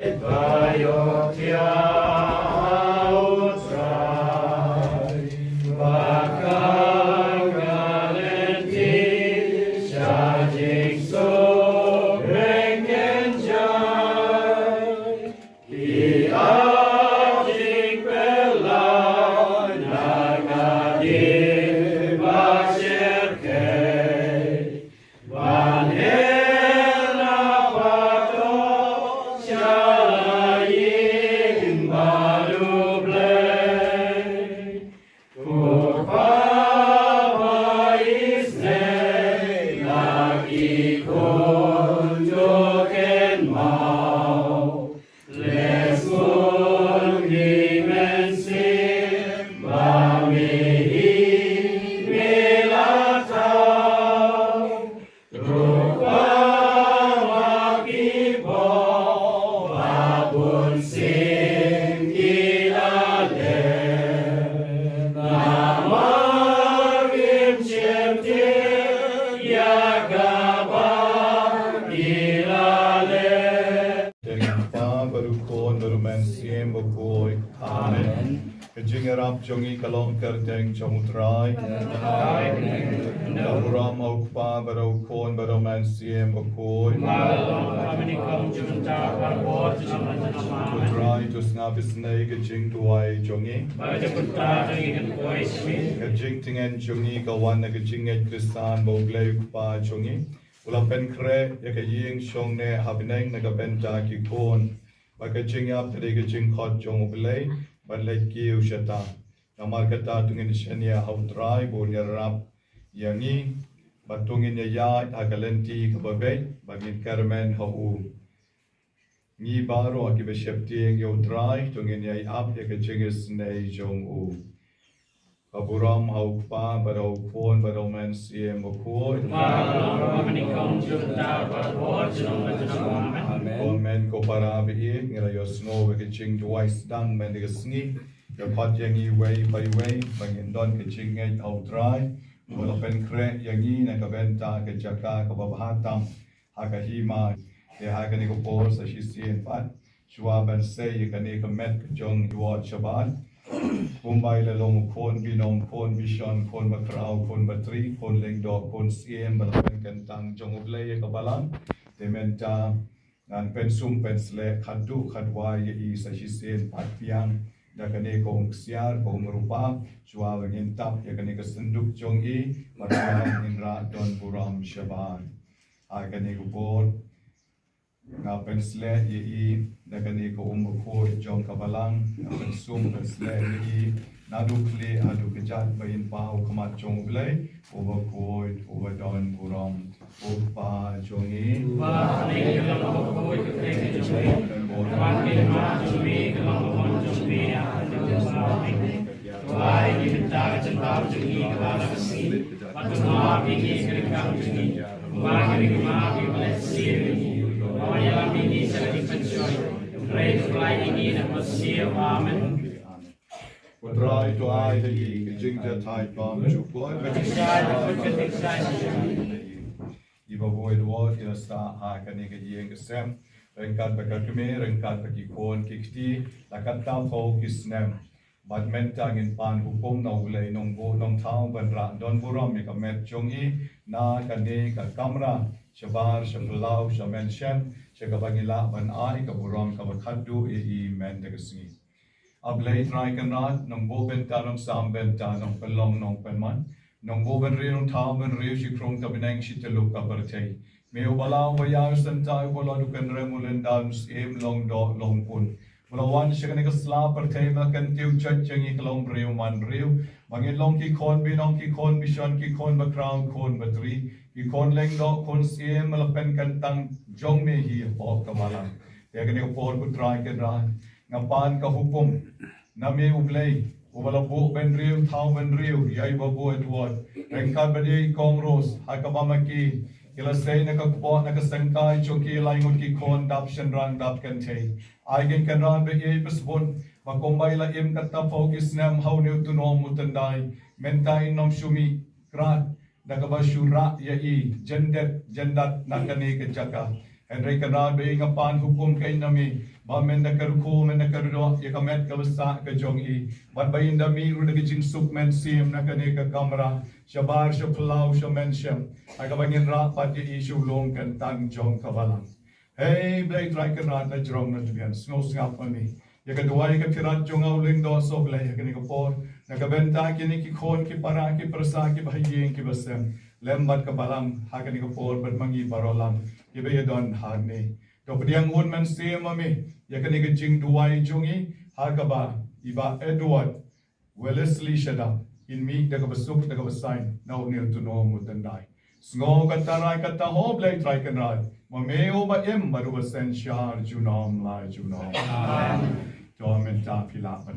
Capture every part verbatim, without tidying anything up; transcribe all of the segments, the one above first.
Ba ïoh thiah ha U Trai, ba ka ka lynti sha jingsuk ryngkynjai. Ki ap jingpyllait na ka dieng ba shyrkhei. Ban her na bato sha la ïing bad U Blei. Ko Pa ba isynei na ki khun to kynmaw. Leh sngewthuh ïa i Mynsiem ba me hi me la thaw. Ruh ba ma ki bor ba bun sien ki la leh. Namar ngim shym tip ïa kaba ki la leh. Dei u Kpa bad u Khun bad u Mynsiem Bakhuid. Amen. Ka jingïarap jong ngi ka long kyrteng jong U Trai. Ka burom ha u Kpa bad ha u Khun bad ha u Mynsiem Bakhuid. U Trai to sngap isynei ka jingduwai jong ngi. Ka jingtngen jong ngi ka wan na ka jingngeit Khristan ba U Blei U Kpa jong ngi u la pynkhreh ïa ka ïing shongneh ha bneng na ka bynta ki khun. Ba ka jingïap ka dei ka jingkhot jong U Blei ban leit kiew shata. Namar kata to ngin shaniah ha U Trai ba un ïarap ïa ngi, bad to ngin ïaid ha ka lynti kaba beit, ba ngin kyrmen ha u. Ngi baroh kiba sheptieng ïa U Trai to ngin ïai ap ïa ka jingisynei jong u. Ka burom ha u Kpa bad ha u Khun bad ha u Mynsiem Bakhuid. Amen. Ko para baieit, ngi la ïohsngew ïa ka jingduwai sdang mynta ka sngi. Ïa khot ïa ngi wei pa wei ba ngin don ka jingngeit ha U Trai. Ba la pynkhreh ïa ngi na ka bynta ka jaka kaba bha tam ha ka hima. Te ha kane ka por sa shisien pat, shuwa ban sei ïa kane ka met ka jong i Ward shabar, kumba i la long u khun binong, khun bishon, khun bakhraw, khun batri, khun lyngdoh, khun syiem ba la pynkyntang jong U Blei ïa ka balang. Te mynta ngan pynsum pynsleh khatduh khatwai ïa i sa shisien pat biang da kane ka umksiar ka umrupa, shuwa ba ngin tap ïa kane ka synduk jong i, bad shuwa ba ngin rah don burom shabar. Ha kane ka por nga pynsleh ïa i da kane ka um bakhuid jong ka balang, nga pynsum pynsleh ïa i naduh khlieh haduh kjat, ba in paw khmat jong U Blei uba khuid uba don burom. U Kpa jong ngi. Uba ha bneng, ka long ka bakhuid ka kyrteng jong me. Ka wan ka hima jong me, ka long ka mon jong me ha ka bneng. Pynlait ïa ngi mynta ka jingpynpaw jong ngi kaba ha ka sngi. Bad to map ïa ngi ki ryngkang jong ngi, kumba ngi ruh ngi map ïa kiba leh sniew ïa ngi. Bad wat ïalam ïa ngi sha ka jingpynshoi, hynrei to pynlait ïa ngi na kaba sniew. Amen. U Trai to ai ha ngi ka jingjahthait bymjukut. Iba buit wot ïa la sah ha kane ka ïing ka sem ryngkat bad ka kmie, ryngkat bad ki khun ki kti, la katta phew ki snem. Bad mynta ngin pan hukum na U Blei Nongbuh Nongthaw ban rah don burom ïa ka met jong i na kane ka kamra, shabar sha phyllaw sha mynsiem, sha kaba ngi lah ban ai ka burom kaba khatduh ïa i mynta ka sngi. A Blei Trai Kynrad, Nongbuh bynta nongsam bynta, Nongpynlong Nongpynman, Nongbuh bynriew nongthaw bynriew, shi khrung ka bneng shi tyllup ka pyrthei. Me uba law uba ïaid u syntai, uba lor u kynrem u lyndan, u syiem long doh long pun. Uba la wan sha kane ka sla pyrthei, ba kyntiew jait jong ngi ka long briew man briew. Ba ngin long ki khun binong, ki khun bishon, ki khun bakhraw, khun batri, ki khun lyngdoh, khun syiem, ba la pynkyntang jong me hi hapoh ka balang. Ïa kane ka por ko Trai Kynrad, nga pan ka hukum na me U Blei, uba la buh bynriew thaw bynriew ïa iba buit wot, ryngkat bad ïa i Kong Rose ha kaba ma ki, ki la sei na ka kpoh na ka syngkai jong ki lai ngut ki khun dap shynrang dap kynthei. Ai Kynrad ba ïeit ba sbun, ba kumba i la im katta phew ki snem ha une u tnum u tyndai, mynta in ym shu mih krad da kaba shu rah ïa i jyndet jyndat na kane ka jaka. Hynrei Kynrad ba ïa nga pan hukum ka ïing na me, ba men da ka rukhu, men da ka rudok ïa ka met ka basa ka jong i, bad ba ïa da mih ruh da ka jingsuk mynsiem na kane ka kamra shabar sha phyllaw sha mynsiem, ha kaba ngin rah pat ïa i sha u lum kyntang jong ka balang. Hei Blei Trai Kynrad na jrong na tbian, sngewsngap ma me ïa ka duwai ka pyrshah jong nga u lyngdoh soh Blei ha kane ka por, na ka bynta kine ki khun ki para ki pyrsa ki bahaïing ki basem lem bad ka balang ha kane ka por bad ma ngi baroh lang kiba ïadon hangne. To pdiang un mynsiem ma me ïa kane ka jingduwai jong i ha kaba i Bah Edward Wellesley Shadap in mih da kaba suk da kaba saiñ na une u tnum u tyndai. Sngew kata rai kata ho Blei Trai Kynrad, ma me uba im bad uba synshar junom la junom. Amen. To mynta phi lah ban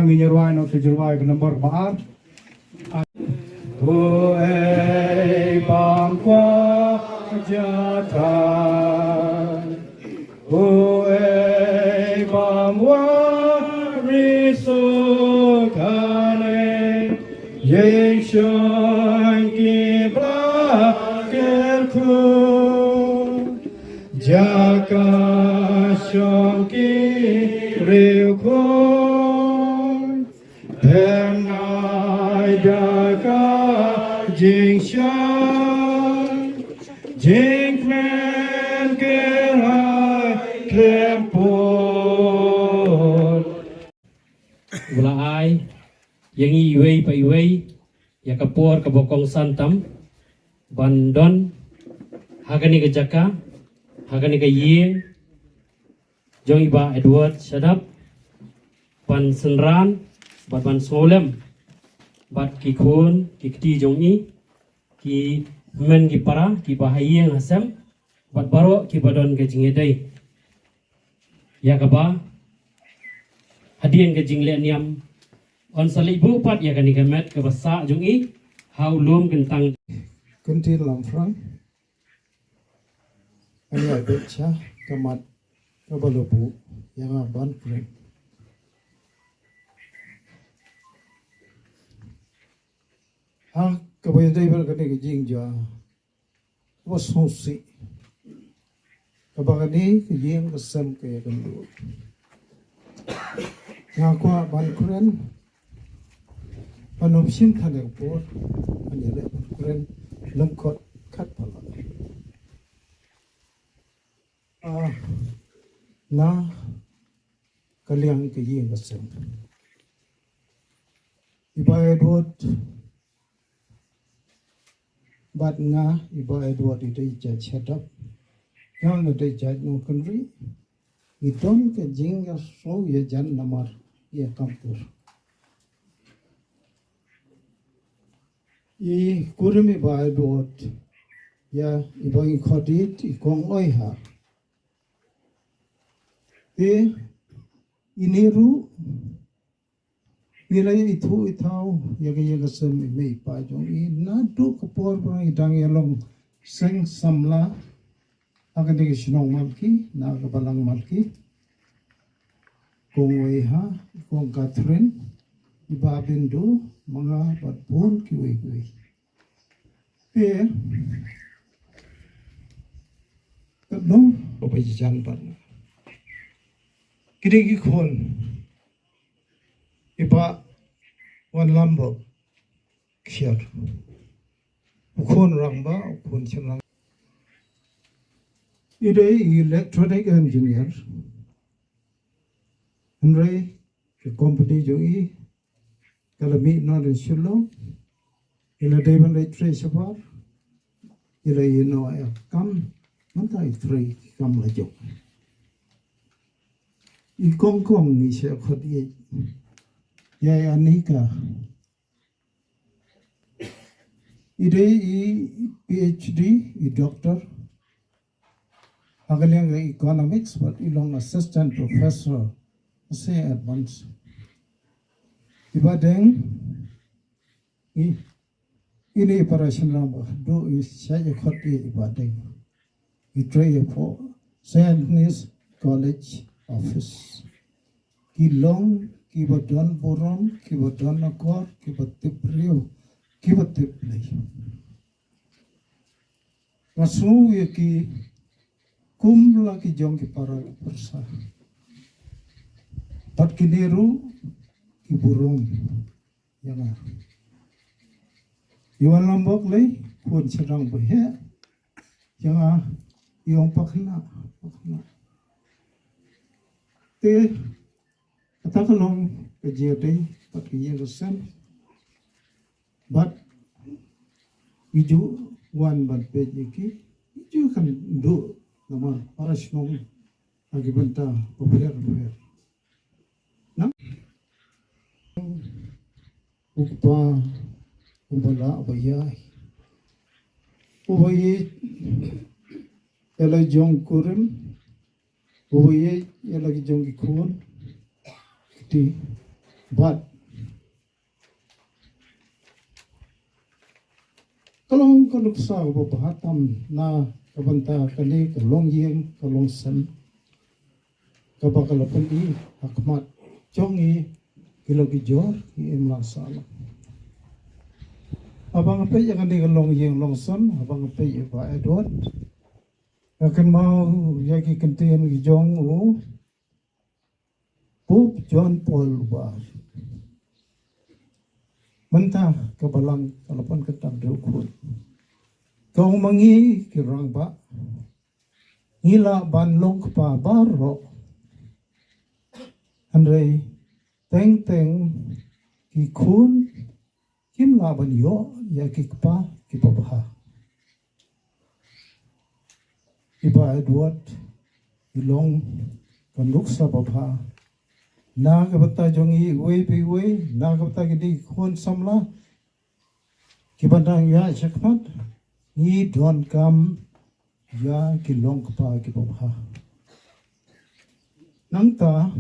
Ngin ïa rwai noh, te ïa rwai ka nombor ba ar. Uei bam kwah jata, uei bam wari sukane, ïeng shong ki bla kyrkhu, jaka shong ki riewkhuid. Pynai da ka jingshai, jingkmen kyrhai khlem pud. U la ai ïa ngi iwei pa iwei ïa ka por kaba kongsan tam ban don ha kane ka jaka, ha kane ka ïing jong i Bah Edward Shadap, ban synran bad ban sngewlem bad ki khun ki kti jong i, ki hynmen ki para, ki bahaïing hasem, bad baroh kiba don ka jingïadei. Ïa kaba hadien ka jingleh niam yn sa leit buh pat ïa kane ka met kaba sah jong i ha u lum kyntang. Kyntien Lamfrang. Ani a bit cha ka mat kaba la buh ïa nga ban kren. Ha kaba ïadei bad kane ka jingjia, kaba sngewsih, kaba kane ka ïing ka sem ka ïakynduh. Nga kwah ban kren, ban ym shim than ïa ka por, ban ïaleh ban kren lyngkot khatphra. Ah, na ka liang ka ïing ka sem. I Bah Edward bad nga, i Bah Edward i dei judge hadap, nga nga dei judge nongkynrih. I don ka jingïasngew ïajan namar ïa kam pur. I kurim i Bah Edward ïa i Bah Ingkhodit, i Kong Oiha. Te ine ruh ngi la ïathuh ïathaw ïa ka ïing ka sem i mei i pa jong i naduh ka por ba ngi dang ïalong seng samla ha kane ka shnong Malki, na ka balang Malki. Kong Oiha, Kong Catherine, i Bah Bindu, ma nga bad bun kiwei kiwei. Te katno ba jan bad nga. Kine ki khun, i Bah Wanlambok Khier, u khun rangbah, u khun shynrang. I dei i electronic engineer. Hynrei ka company jong i ka la mih noh na Shillong. I la dei ban leit trei shabar, i la ïeh noh ïa ka kam. Mynta i trei ki kam la jong. I Kong Kong ngi sa khot ïa i, ïa i Anika. I dei i PhD, i doctor ha ka liang ka economics, bad i long assistant professor, sa advance. I Bah Deng, i, ine i para shynrang ba haduh i sa ïa khot ïa i Bah Deng. I trei hapoh Saint Agnes College Office. Ki long kiba don burom, kiba don akor, kiba tip briew, kiba tip Blei. Nga sngew ïa ki kum la ki jong ki para ki pyrsa. Bad kine ruh ki burom ïa nga. I Wanlambok lei, khun shynrang ba heh ïa nga, i ong pakna, pakna. Te kata ka long ka jingïadei bad ka ïing ka sem. Bad ngi ju wan ban peit ïa ki, ngi ju kan duh namar para shnong ha ki bynta bapher bapher. Na u kpa uba lah ba ïaid, uba ïeit ïa la jong kurim, uba ïeit ïa la jong ki khun. Kti bad ka long ka nuksa kaba bha tam na ka bynta kane ka longïing ka longsem kaba ka la pyni ha khmat jong ngi ki la ki jor ki imlang sahlang. Haba nga peit ïa kane ka longïing longsem, haba nga peit ïa Bah Edward, nga kynmaw ïa ki kyntien ki jong u Pope John Paul u ba ar. Mynta ka balang ka la pynkyntang da u khun. Ka ong ma ngi ki rangbah, ngi lah ban long kpa baroh, hynrei teng teng ki khun kim lah ban ïoh ïa ki kpa kiba bha. I Bah Edward i long ka nuksa ba bha na ka bynta jong ngi iwei pa iwei, na ka bynta kine ki khun samla kiba dang ïaid shakhmat. Ngi donkam ïa ki long kpa kiba bha. Nangta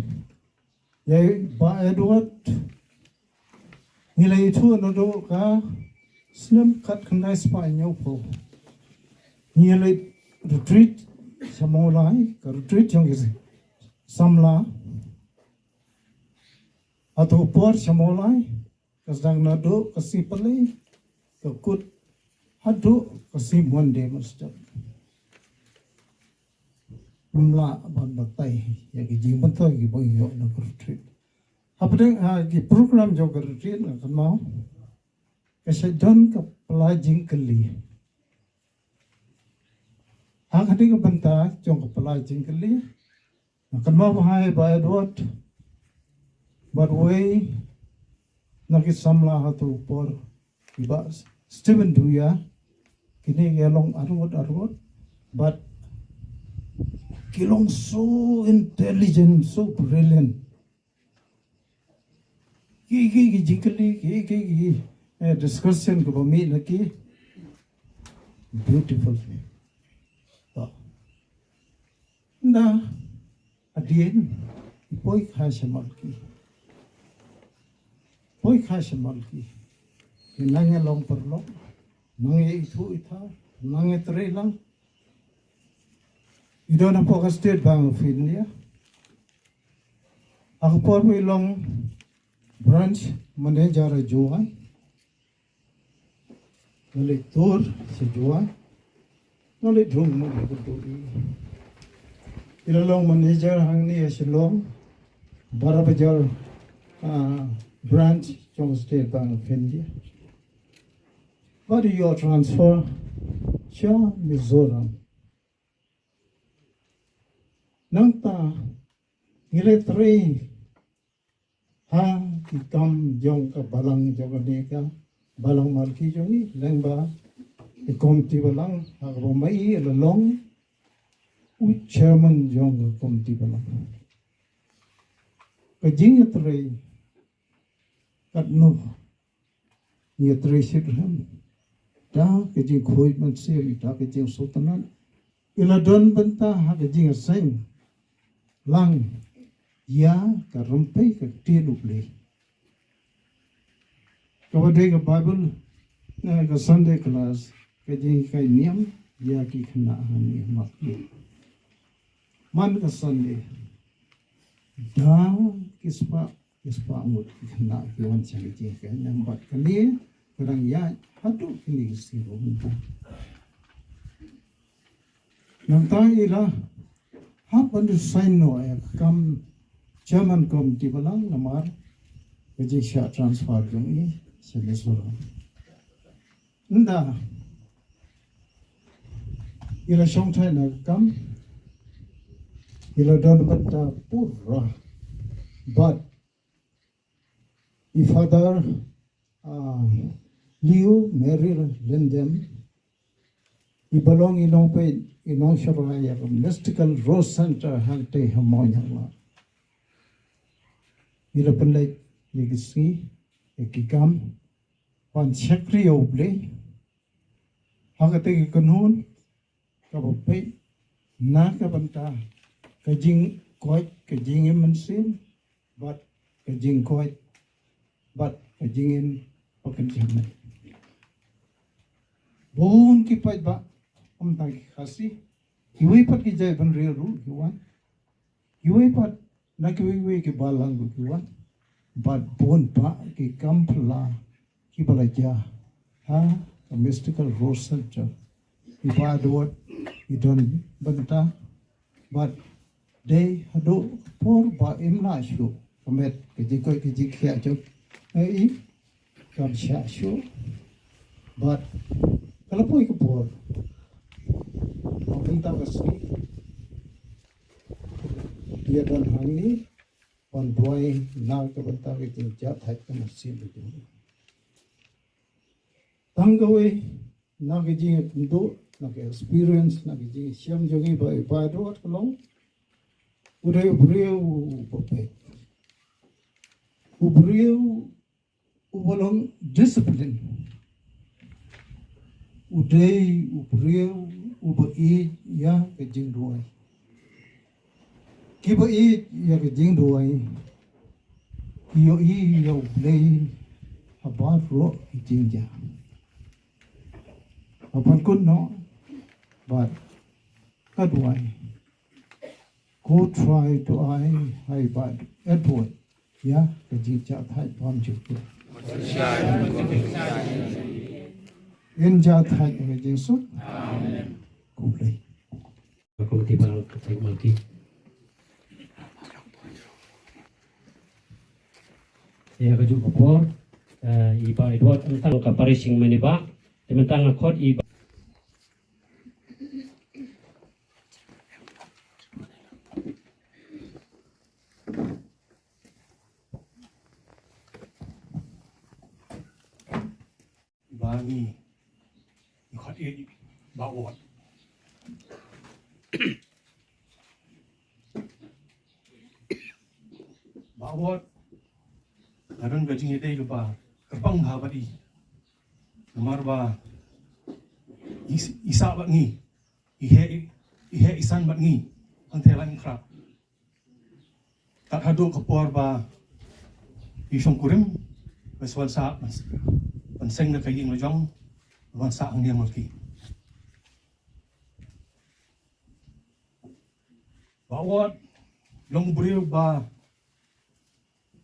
ïa i Bah Edward ngi la ïathuh naduh ka snem khatkhyndai spah hynñiewphew. Ngi la retreat sha Mawlai, ka retreat jong ki samla. Hato por sha Mawlai ka sdang naduh ka sngi Palei, ka kut haduh ka sngi Monday mynstep. Ym lah ban batai ïa ki jingmyntoi kiba ïoh na ka retreat. Hapdeng ha ki program jong ka retreat nga kynmaw ka shah don ka pla jingkylli. Ha kane ka bynta jong ka pla jingkylli, nga kynmaw ba hai Bah Edward bad wei Na ki samla ha tu por, i Bah Stephen Duya, kine ki long arngut arngut, but ki long so intelligent, so brilliant. Ki ki ki jingkylli, ki ki ki eh, discussion kaba mih na ki, beautiful. To. Na, adien, i poi kha sha Malki. Poi kha sha Malki. Nang ïa long paralok, nang ïa ithuh ithaw, nang ïa trei lang. I don hapoh ka State Bank of India. Ha ka por ba i long branch manager ha Jowai. Nga leit tur sha Jowai. Nga leit rung mo ïa ka tu i. I la long manager hangne ha Shillong, Barabazar, ah, branch jong State Bank of India. Bad i ïoh transfer sha Mizoram. Nangta ngi la trei ha ki kam jong ka balang jong kane ka balang Malki jong ngi, lyngba i komiti balang, ha kaba ma i la long u chairman jong ka komiti balang. Ka jingïatrei katno ngi ïatrei shitrhem da ka jingkhuid mynsiem, da ka jingsngewtynnat. I la don bynta ha ka jingïaseng lang ïa ka rympei ka ktien U Blei. Kaba dei ka Bible, eh, ka Sunday class, ka jinghikai niam ïa ki khynnah hangne ha Malki. Man ka Sunday, da ki spah ki spah ngut ki khynnah ki wan sha ka jinghikai niam bad kane ka dang ïaid haduh kine ki sngi ba mynta. Nangta i la hap ban resign noh ïa ka kam chairman committee balang namar ka jingshah transfer jong i sha Mizoram. Ynda i la shongthait na ka kam, i la don bynta pura bad i Father, ah, Leo Merrill Lyndem, i ba long i nongpeit, i nongshakri ïa ka Mystical Rose Center hangtei ha Mawniangla. I la pynleit ïa ki sngi, ïa ki kam ban shakri ïa U Blei ha katei ka kynhun kaba peit na ka bynta ka jingkoit ka jingim mynsiem bad ka jingkoit bad ka jingim ba kynjah. Bun ki paidbah, ym tang ki Khasi, kiwei pat ki jaitbynriew ruh ki wan, kiwei pat na kiwei kiwei ki balang ruh ki wan, bad bun bah ki kam phylla kiba la jia ha ka Mystical Rose Center. I Bah Edward i don bynta bad dei haduh por ba im lah shuh ka met ka jingkoit ka jingkhiah jong i, kam shah shuh. Bad ka la poi ka por ba mynta ka sngi ïa don hangne ban duwai na ka bynta ka jingjahthait ka mynsiem ka jong i. Tang kawei na ka jingïakynduh, na ka experience, na ka jingshem jong i ba i Bah Edward ka long u dei u briew uba peit, u briew uba long discipline. U dei u briew uba ïeit ïa ka jingduwai. Kiba ïeit ïa ka jingduwai ki ïohi ïa U Blei ha baroh ki jingjia. Nga pynkut noh bad nga duwai, ko Trai to ai ha i Bah Edward ïa ka jingjahthait bymjukut. Yn jahthait ïa ka jingsuk. Khublei. Ka Komiti Balang ka Seng Malki. Ïa kajuh ka por, eh, i Bah Edward, tang ka parishing mane ba, te mynta nga khot i Bah ngi, ngi khot ïa i Bah Ward. Bah Ward, nga don ka jingïadei kaba kyrpang bha bad i. Namar ba i, i sah bad ngi, i heh, i heh i san bad ngi hangtei la ngi khrap. Kat haduh ka por ba i shong kurim, ba sa wan sah, ban seng na ka ïing la jong, wan sah hangne ha Mawlai. Bah Ward long u briew ba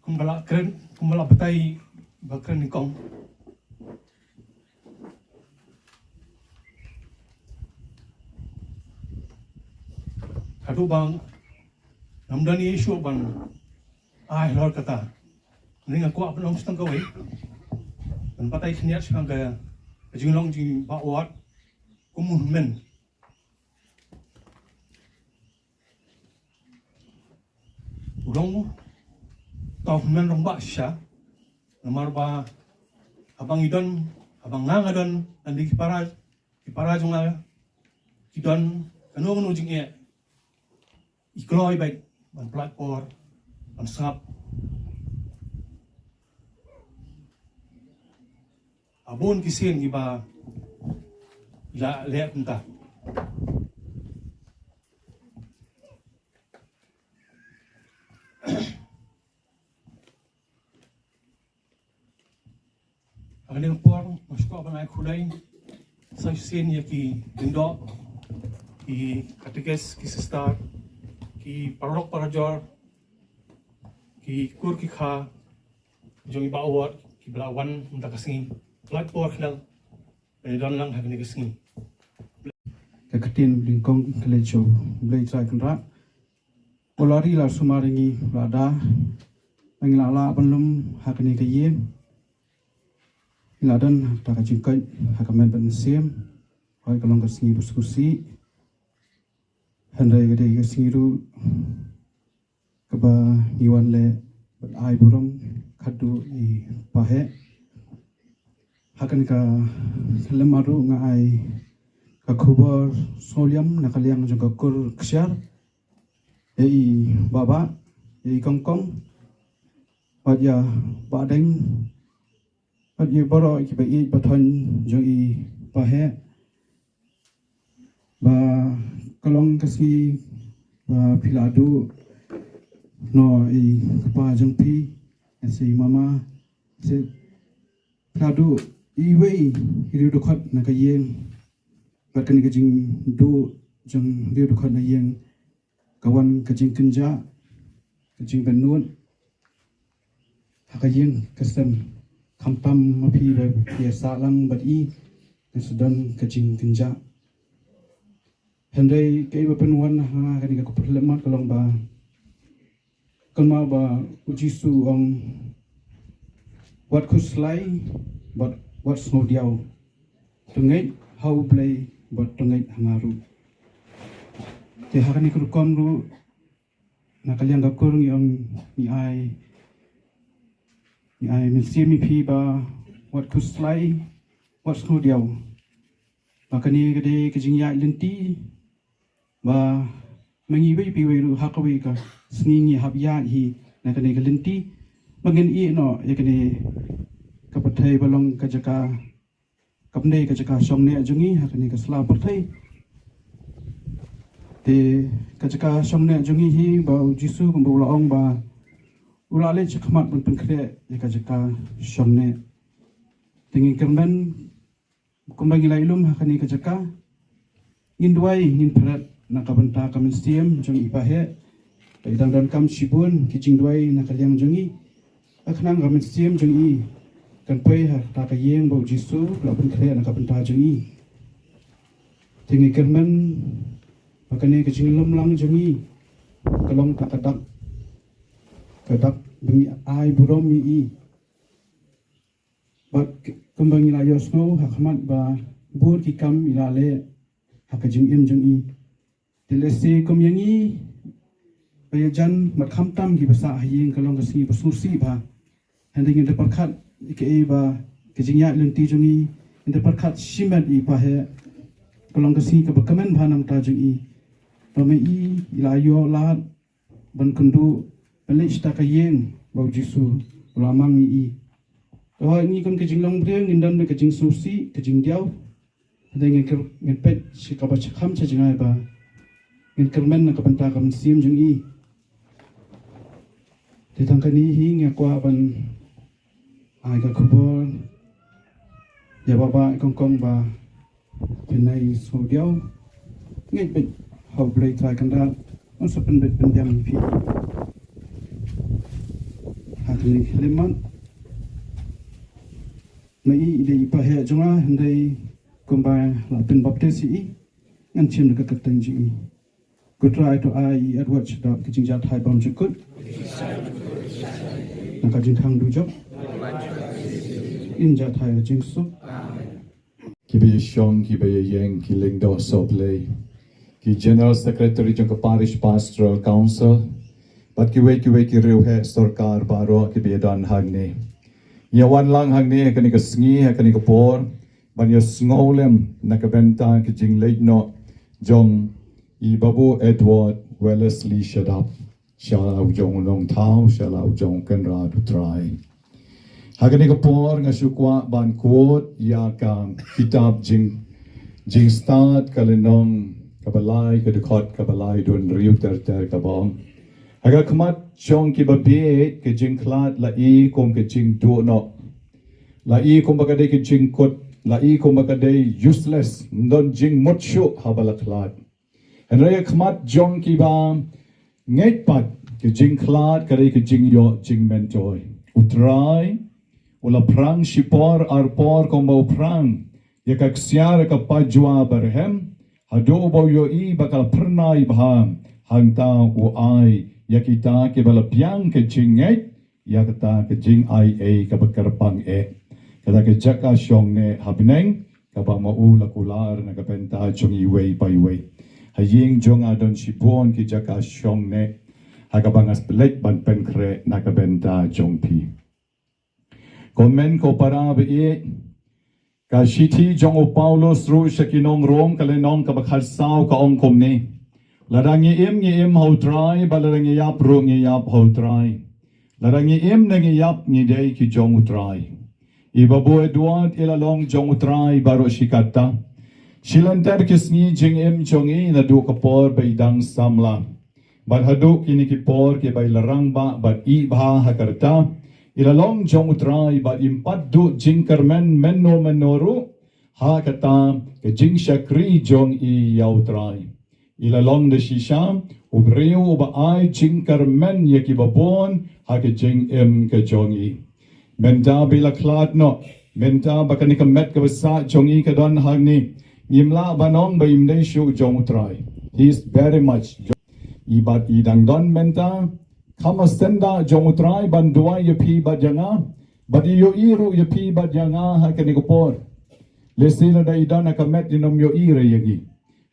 kumba la kren, kumba la batai ba kren nyngkong. Haduh ba ngam don ïa i shuh ban ai halor kata. Nga kwah ban ong shi tang kawei, ban batai khyndiat shi tang ka, ka jinglong jong i Bah Ward kum u hynmen. U long uta u hynmen rangbah shisha. Namar ba haba ngi don, haba nga nga don, lane ki para, ki para jong nga ki don, kano kano jingeh, i kloi beit ban pynlait por, ban sngap. A bun ki sien kiba i la leh mynta. Ha kane ka por nga sngewkwah ban ai khublei sa shisien ïa ki lyngdoh, ki katekis, ki sister, ki paralok parajor, ki kur ki kha jong i Bah Ward kiba la wan mynta ka sngi, pynlait por khnang ban ïadon lang ha kane ka sngi. Ka ktien nyngkong ka la jong U Blei Trai Kynrad. U la ri la sumar ïa ngi, u la da ba ngi la lah ban lum ha kane ka ïing. Ngi la don ha kata ka jingkoit ha ka met bad mynsiem. Hooid, ka long ka sngi ba sngewsih. Hynrei ka dei ka sngi ruh kaba ngi wan leh bad ai burom khadduh ïa i Bah Heh. Ha kane ka khyllipmat ruh nga ai ka khubor sngewliam na ka liang jong ka kur kshaid, ïa i Bah Bah, ïa i Kong Kong, bad ïa Bah Deng, bad ïa baroh kiba ïeit ba thoh jong i Bah Heh, ba ka long ka sngi ba phi la duh noh ïa i kpa jong phi, ïa i mama, ïa i, phi la duh iwei i riew dkhot na ka ïing. Bad kane ka jingduh jong riew dkhot na ïing ka wan ka jingkynjah, ka jingpynnud ha ka ïing ka sem. Khamtam ma phi ba phi ïa sah lang bad i, kan sa don ka jingkynjah. Hynrei kaei ba pynwan ha nga kane ka khyllipmat ka long ba, kynmaw ba U Jisu u ong, wat khuslai bad wat sngewdiaw, to ngeit ha U Blei bad to ngeit ha nga ruh. Te ha kane ka rukom ruh, na ka liang ka kur ngi ong, ngi ai, ngi ai mynsiem ïa phi ba wat khuslai, wat sngewdiaw. Ba kane ka dei ka jingïaid lynti ba ma ngi iwei pa iwei ruh ha kawei ka sngi ngi hap ïaid hi na kane ka lynti, ba ngin ïeh noh ïa kane ka pyrthei ba long ka jaka, kam dei ka jaka shongneh jong ngi ha kane ka sla pyrthei. Te ka jaka shongneh jong ngi hi ba U Jisu kumba u la ong ba u la leit shakhmat ban pynkhreh ïa ka jaka shongneh. Te ngi kyrmen kumba ngi la ïalum ha kane ka jaka, ngin duwai, ngin phred na ka bynta ka mynsiem jong i Bah Heh. Ba i dang donkam shibun ki jingduwai na ka liang jong ngi, ka khnang ka mynsiem jong i kan poi ha kata ka ïing ba U Jisu u la pynkhreh na ka bynta jong i. Te ngi kyrmen ba kane ka jinglum lang jong i ka long kata ka dak, ka dak ba ngi ai burom ïa i. Bad kumba ngi la ïohsngew ha khmat ba bun ki kam i la leh ha ka jingim jong i. Te lehse kum ïa ngi ba ïajan, bad khamtam kiba sah ha ïing, ka long ka sngi ba sngewsih bha. Hynrei ngin da pyrkhat ïa kaei ba ka jingïaid lynti jong i, Ngi da pyrkhat shimet i pa he, ka long ka sngi kaba kmen bha namar jong i. Ba ma i i la ïoh lad ban kynduh ban leit sha ka ïing ba u Jisu u la mang ïa i. Te hooid, ngi kum ka jinglong briew ngin don ka jingsngewsih, ka jingdiaw. Hynrei ngin kyr-, ngin peit sha kaba sha kham sha jngai ba ngin kyrmen na ka bynta ka mynsiem jong i. Te tang kane hi nga kwah ban ai ka khubor ïa ba ba kong kong ba pynai sngewdiaw. Ngeit beit ha U Blei Trai Kynrad un sa pynbeit pynbiang ïa phi ha kane ka khyllipmat. Ma i i dei i pa heh jong nga, hynrei kumba la pynbaptis ïa i, ngan shim da ka kyrteng jong i. Ko Trai to ai i Edward Shadap ka jingjahthait bymjukut na ka jingkhang dujok, in jahthait ka jingsuk. Kiba ïashong, kiba ïaïeng, ki lyngdoh sohblei, ki General Secretary jong ka Parish Pastoral Council, bad kiwei kiwei ki riewheh sorkar baroh kiba ïadon hangne. Ïa wan lang hangne ha kane ka sngi, ha kane ka por, ban ïasngewlem na ka bynta ka jingleit noh jong i Babu Edward Wellesley Shadap sha la u jong u Nongthaw, sha la u jong u Kynrad U Trai. Ha kane ka por nga shu kwah ban quote ïa ka kitab jing, Jingstad ka lynnong kaba lai, ka dkhot kaba laiphew hynriew ter ter kaba ong: Ha ka khmat jong kiba bieit ka jingkhlad la i kum ka jingduh noh, la i kumba ka dei ka jingkut, la i kumba ka dei useless, ym don jingmut shuh haba la khlad. Hynrei ha khmat jong kiba ngeit pat ka jingkhlad ka dei ka jingïoh jingmyntoi. U Trai u la phrang shipor arpor kumba u phrang ïa ka ksiar ka pajua barhem, haduh ba u ïohi ba ka la phyrnai bha, hangta u ai ïa kita kiba la biang ka jingngeit ïa kata ka jingaiei kaba kyrpang eh. Kata ka jaka shong neh ha bneng kaba ma u la kular na ka bynta jong iwei pa iwei. Ha ïing jong nga don shibun ki jaka shong neh ha kaba nga sa pynleit ban pynkhreh na ka bynta jong phi. Ko hynmen ko para ba ïeit, ka shithi jong u Paulus ruh sha ki nong Rom ka lynnong kaba khatsaw ka ong kumne: Lada ngi im, ngi im ha U Trai, bad lada ngi ïap ruh, ngi ïap ha U Trai. Lada ngi im ne ngi ïap, ngi dei ki jong U Trai. I Babu Edward i la long jong U Trai baroh shi katta. Shi lynter ki sngi jingim jong i naduh ka por ba i dang samla bad haduh kine ki por kiba i la rangbah bad ïeh bha ha ka rta, i la long jong U Trai bad im pat duh jingkyrmen mynno mynno ruh ha kata ka jingshakri jong i ïa U Trai. I la long da shisha u briew uba ai jingkyrmen ïa kiba bun ha ka jingim ka jong i. Mynta ba i la khlad noh, mynta ba kane ka met kaba sah jong i ka don hangne, ngim lah ban ong ba im dei shuh jong U Trai. He is very much jong i bad i dang don mynta kham ha syndah jong U Trai ban duwai ïa phi bad ïa nga, bad i ïohi ruh ïa phi bad ïa nga ha kane ka por. Lehse lada i don ha ka met in ym ïohi re ïa ngi.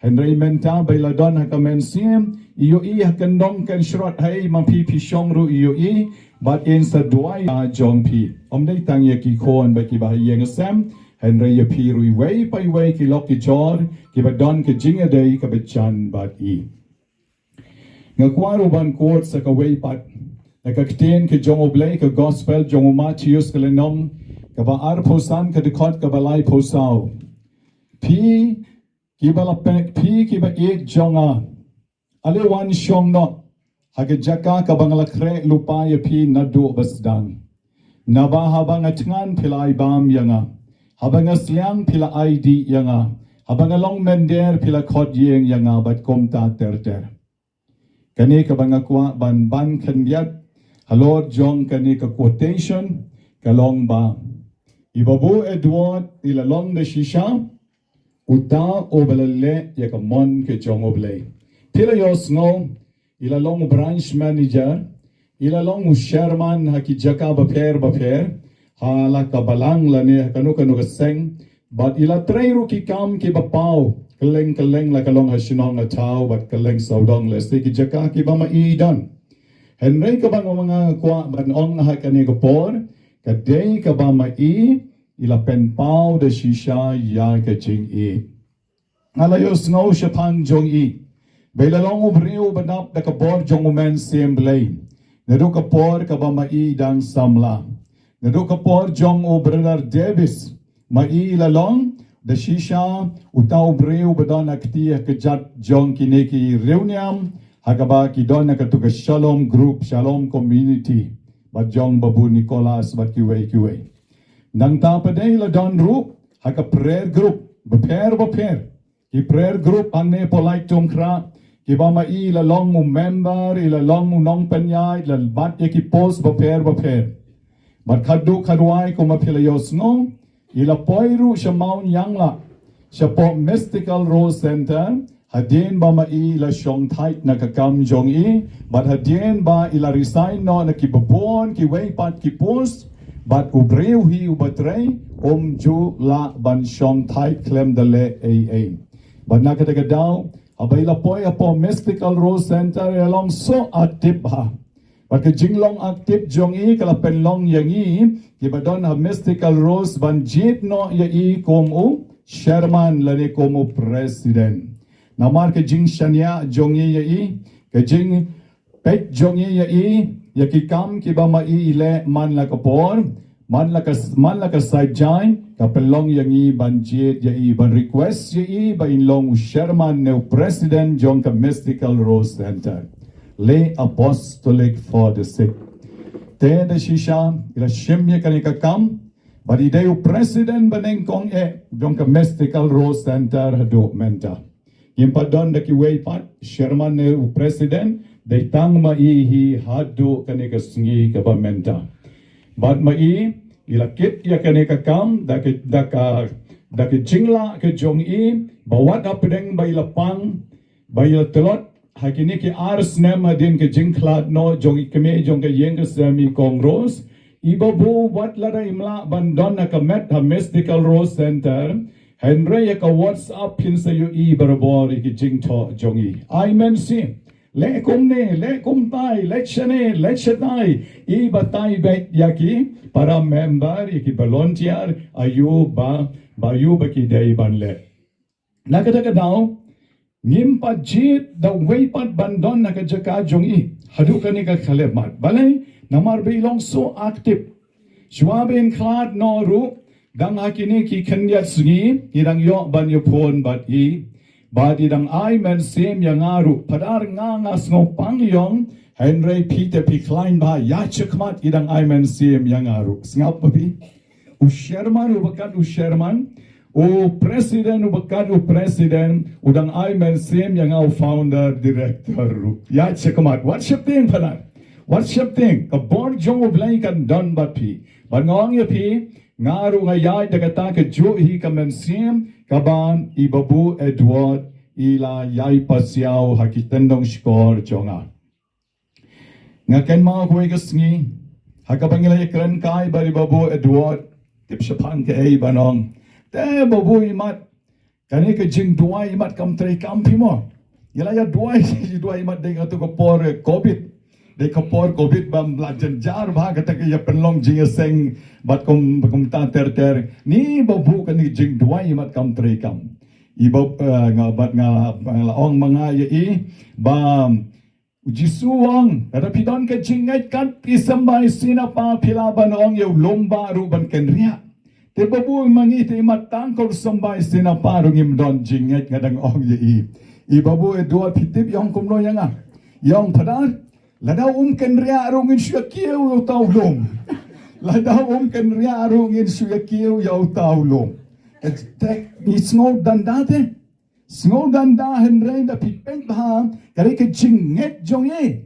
Hynrei mynta ba i la don ha ka mynsiem, i ïohi ha kyndong kynshrot, haei ma phi phi shong ruh i ïohi, bad in sa duwai ïa jong phi. Ym dei tang ïa ki khun bad kiba ha ïing ha sem, hynrei ïa phi ruh iwei pa iwei ki lok ki jor kiba don ka jingïadei kaba jan bad i. Nga kwah ruh ban quote sa kawei pat na ka ktien ka jong U Blei, ka Gospel jong u Mathaios ka lynnong kaba arphew san, ka dkhot kaba laiphew saw. Phi kiba la peit, phi kiba ïeit jong nga, ale wan shong noh ha ka jaka kaba nga la khreh lypa ïa phi naduh ba sdang. Naba haba nga thngan phi la ai bam ïa nga, haba nga sliang phi la ai dih ïa nga, haba nga long mynder phi la khot ïing ïa nga, bad kumta ter ter. Kane kaba nga kwah ban ban khyndiat halor jong kane ka quotation ka long ba i Babu Edward i la long da shisha uta uba la leh ïa ka mon ka jong U Blei. Phi la ïohsngew, i la long u branch manager, i la long u chairman ha ki jaka bapher bapher ha la ka balang lane ha kano kano ka seng, bad i la trei ruh ki kam kiba paw kylleng kylleng, la ka long ha shnong ha thaw bad kylleng sawdong, lehse ki jaka kiba ma i don. Hynrei kaba nga kwah ban ong ha kane ka por ka dei kaba ma i i la pynpaw da shisha ïa ka jingïeit. Nga la ïohsngew shaphang jong i ba i la long u briew ba dap da ka bor jong u Mynsiem Blei. Naduh ka por kaba ma i dang samla, naduh ka por jong u Brother Davis, ma i la long da shisha uta u briew ba don ha kti ha kjat jong kine ki riewniam ha kaba ki don ha katu ka Shalom Group, Shalom Community, bad jong Babu Nicholas bad kiwei kiwei. Nangta pat de i la don ruh ha ka prayer group bapher bapher. Ki prayer group hangne Polaitungkhrah, kiba ma i la long u member, i la long u nongpynïaid, la bat ïa ki post bapher bapher. Bad khadduh khadwai kumba phi la ïohsngew, i la poi ruh sha Mawnianglah, shapoh Mystical Rose Center, hadien ba ma i la shong tight na ka kam jong i, bad hadien ba i la resign noh na kiba bun kiwei pat ki post, bad u briew hi uba trei um ju lah ban shong tight khlem da leh ei ei. Bad na kata ka daw, haba i la poi hapoh Mystical Rose Center i la long so active bha. Bad ka jinglong active jong i ka la pynlong ïa ngi kiba don ha Mystical Rose ban jied noh ïa i kum u chairman lane kum u president. Namar ka jingshaniah jong i ïa i, ka jingpeit jong i ïa i ïa ki kam kiba ma i i leh man la ka por, man la ka, man la ka saitjaiñ, ka pynlong ïa ngi ban jied ïa i, ban request ïa i ba in long u chairman ne u president jong ka Mystical Rose Center. Leh Apostolic for the Sick. Te da shisha i la shim ïa kane ka kam bad i dei u president banyngkong eh jong ka Mystical Rose Center haduh mynta. Ngim pat don da kiwei pat chairman ne u president, dei tang ma i hi haduh kane ka sngi kaba mynta. Bad ma i i la kit ïa kane ka kam da ka, da ka, da ka jinglah ka jong i, ba wat hapdeng ba i la pang, ba i la tlot ha kine ki ar snem hadien ka jingkhlad noh jong i kmie jong ka ïing ka sem i Kong Rose, i Babu, wat lada im lah ban don ha ka met ha Mystical Rose Center, hynrei ha ka WhatsApp phin sa ïohi barabor ïa ki jingthoh jong i. Ai mynsiem, leh kumne, leh kumtai, leh shane, leh shatai, i batai beit ïa ki para member, ïa ki volunteer, aïu ba, ba aïu ba ki dei ban leh. Na kata ka daw, ngim pat jied da uwei pat ban don ha ka jaka jong i haduh kane ka khyllipmat. Balei? Namar ba i long so active. Shuwa ba in khlad noh ruh, dang ha kine ki khyndiat sngi i dang ïoh ban ïaphone bad i, bad i dang ai mynsiem ïa nga ruh. Phadar, nga, nga sngewpang ïong, hynrei phi te phi khlaiñ bha. Ïa shakhmat i dang ai mynsiem ïa nga ruh. Sngap ma phi? U chairman uba kat u chairman, u president uba kat u president, u dang ai mynsiem ïa nga u founder director ruh. Ïa shakhmat, wat sheptieng phadar, wat sheptieng, ka bor jong U Blei kan don bad phi. Bad nga ong ïa phi, nga ruh nga ïaid da kata kajuh hi ka mynsiem kaba i Babu Edward i la ïai pasiaw ha ki tyndong shkor jong nga. Nga kynmaw kawei ka sngi ha kaba ngi la ïakren kai bad i Babu Edward, tip shaphang kaei ban ong. Te Babu, imat, kane ka jingduwai imat kam treikam phi mo. Ngi la ïa duwai, duwai imat dei katu ka por, eh, covid. Dei ka por covid bym la jynjar bha kata ka ïa pynlong jingïaseng bad kum, kumta ter ter. Ni Babu, kane ka jingduwai imat kam treikam. I Babu, eh, nga bad nga, nga la ong ma nga ïa i ba U Jisu u ong, lada phi don ka jingngeit kat phi symbai sien ha Pa, phi lah ban ong ïa u lum bah ruh ban kynriah. Te Babu, ma ngi te imat tang ka symbai sien ha Pa ruh ngim don jingngeit, nga dang ong ïa i. I Babu Edward, phi tip i ong kumno ïa nga? I ong, phadar, lada um kynriah ruh ngin shu ïa kiew ïa uta u lum. Lada um kynriah ruh ngin shu ïa kiew ïa uta u lum. Te ngi sngewdanda te. Sngewdanda, hynrei da phi peit bha, ka dei ka jingngeit jong i.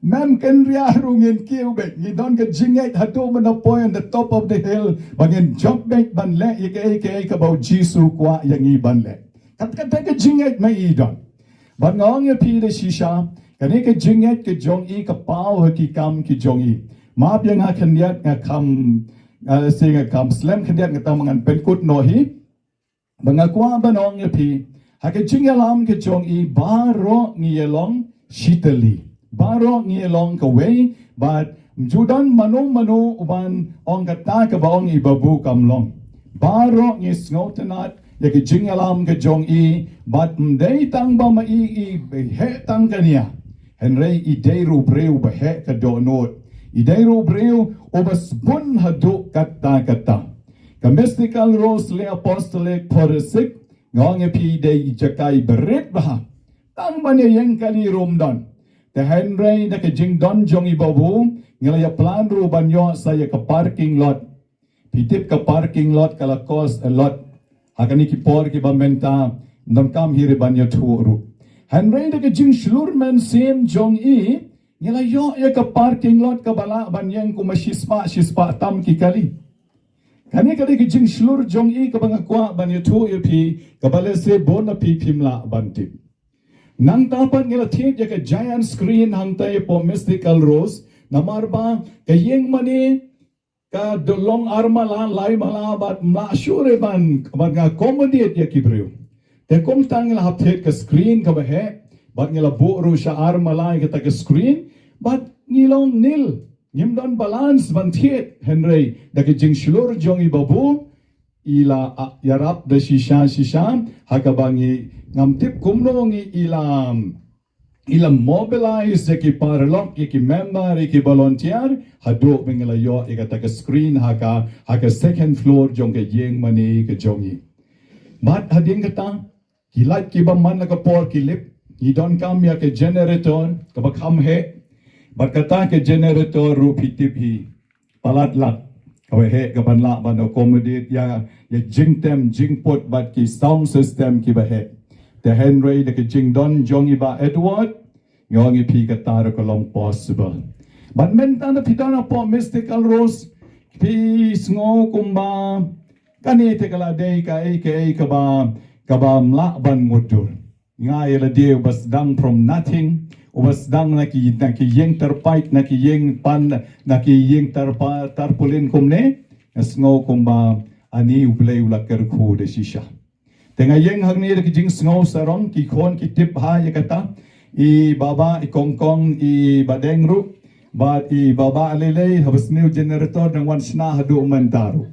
Mem kynriah ruh ngin kiew beit, ngi don ka jingngeit haduh ban da poi on the top of the hill, ba ngin jop beit ban leh ïa kaei kaei kaba u Jisu u kwah ïa ngi ban leh. Kat kata ka jingngeit ma i don. Bad nga ong ïa phi da shisha, kane ka jingngeit ka jong i ka paw ha ki kam ki jong i. Map ïa nga khyndiat, nga kham, eh, lehse nga kham slem khyndiat, nga tang ba ngan pynkut noh hi. Ba nga kwah ban ong ïa phi, ha ka jingïalam ka jong i baroh ngi ïa long shitylli. Baroh ngi ïa long kawei, bad ym ju don mano mano uban ong kata kaba ong i Babu kam long. Baroh ngi sngewtynnat ïa ka jingïalam ka jong i, bad ym dei tang ba ma i i ba heh tang ka nia. Hynrei i dei ruh u briew ba heh ka dohnud. I dei ruh u briew uba sbun haduh katta katta. Ka Mystical Rosary Apostolic Forty-six, nga ong ïa phi, dei i jaka i barit bha. Tang ban ïeng kali ruh ym don. Te hynrei da ka jingdon jong i Babu, nga la ïa plan ruh ban ïoh sa ïa ka parking lot. Phi tip ka parking lot ka la cost a lot. Ha kane ki por kiba mynta, ym donkam hi ruh ban ïathuh ruh. Hynrei da ka jingshlur mynsiem jong i, nga la ïoh ïa ka parking lot kaba lah ban ïeng kumba shispah, shispah tam ki kali. Kane ka dei ka jingshlur jong i kaba nga kwah ban ïathuh ïa phi, kaba lehse bun na phi phim lah ban tip. Nangta pat nga la thied ïa ka giant screen hangta hapoh Mystical Rose, namar ba ka ïing mane ka da long ar mala, lai mala, bad ym lah shuh ruh ban, ban accommodate ïa ki briew. Te kumta nga la hap thied ka screen kaba heh, bad nga la buh ruh sha ar mala ïa kata ka screen, bad ngi long nil, ngim don balance ban thied, hynrei da ka jingshlur jong i Babu, i la, ah, ïarap da shisha shisha, ha kaba ngi ngam tip kumno ngi i la, i la mobilize ïa ki paralok, ïa ki member, ïa ki volunteer, haduh ba ngi la ïoh ïa kata ka screen ha ka, ha ka second floor jong ka ïing mane ka jong i. Bad hadien kata, ki light kiba man la ka por ki lip, ngi donkam ïa ka generator kaba kham heh. Bad kata ka generator ruh phi tip hi, palat lak kaba heh kaban lah ban accommodate ïa, ïa jingtem jingput bad ki sound system kiba heh. Te hynrei da ka jingdon jong i Bah Edward, nga ong ïa phi, kata ruh ka long possible. Bad mynta da phi don hapoh Mystical Rose, phi sngew kumba kane te ka la dei kaei kaei kaba, kaba ym lah ban mutdur. Nga ïa lade uba sdang from nothing, uba sdang na ki, na ki ïing tarpait, na ki ïing pan, na ki ïing tarpa-, tarpaulin kumne, nga sngew kumba ani U Blei u la kyrkhu da shisha. Te nga ïeng hangne da ki jingsngew sarong, ki khun ki tip bha ïa kata, i Baba, i Kongkong, i Badeng ruh, bad i Baba Lei Lei, haba sniew generator dang wan shna haduh mynta ruh.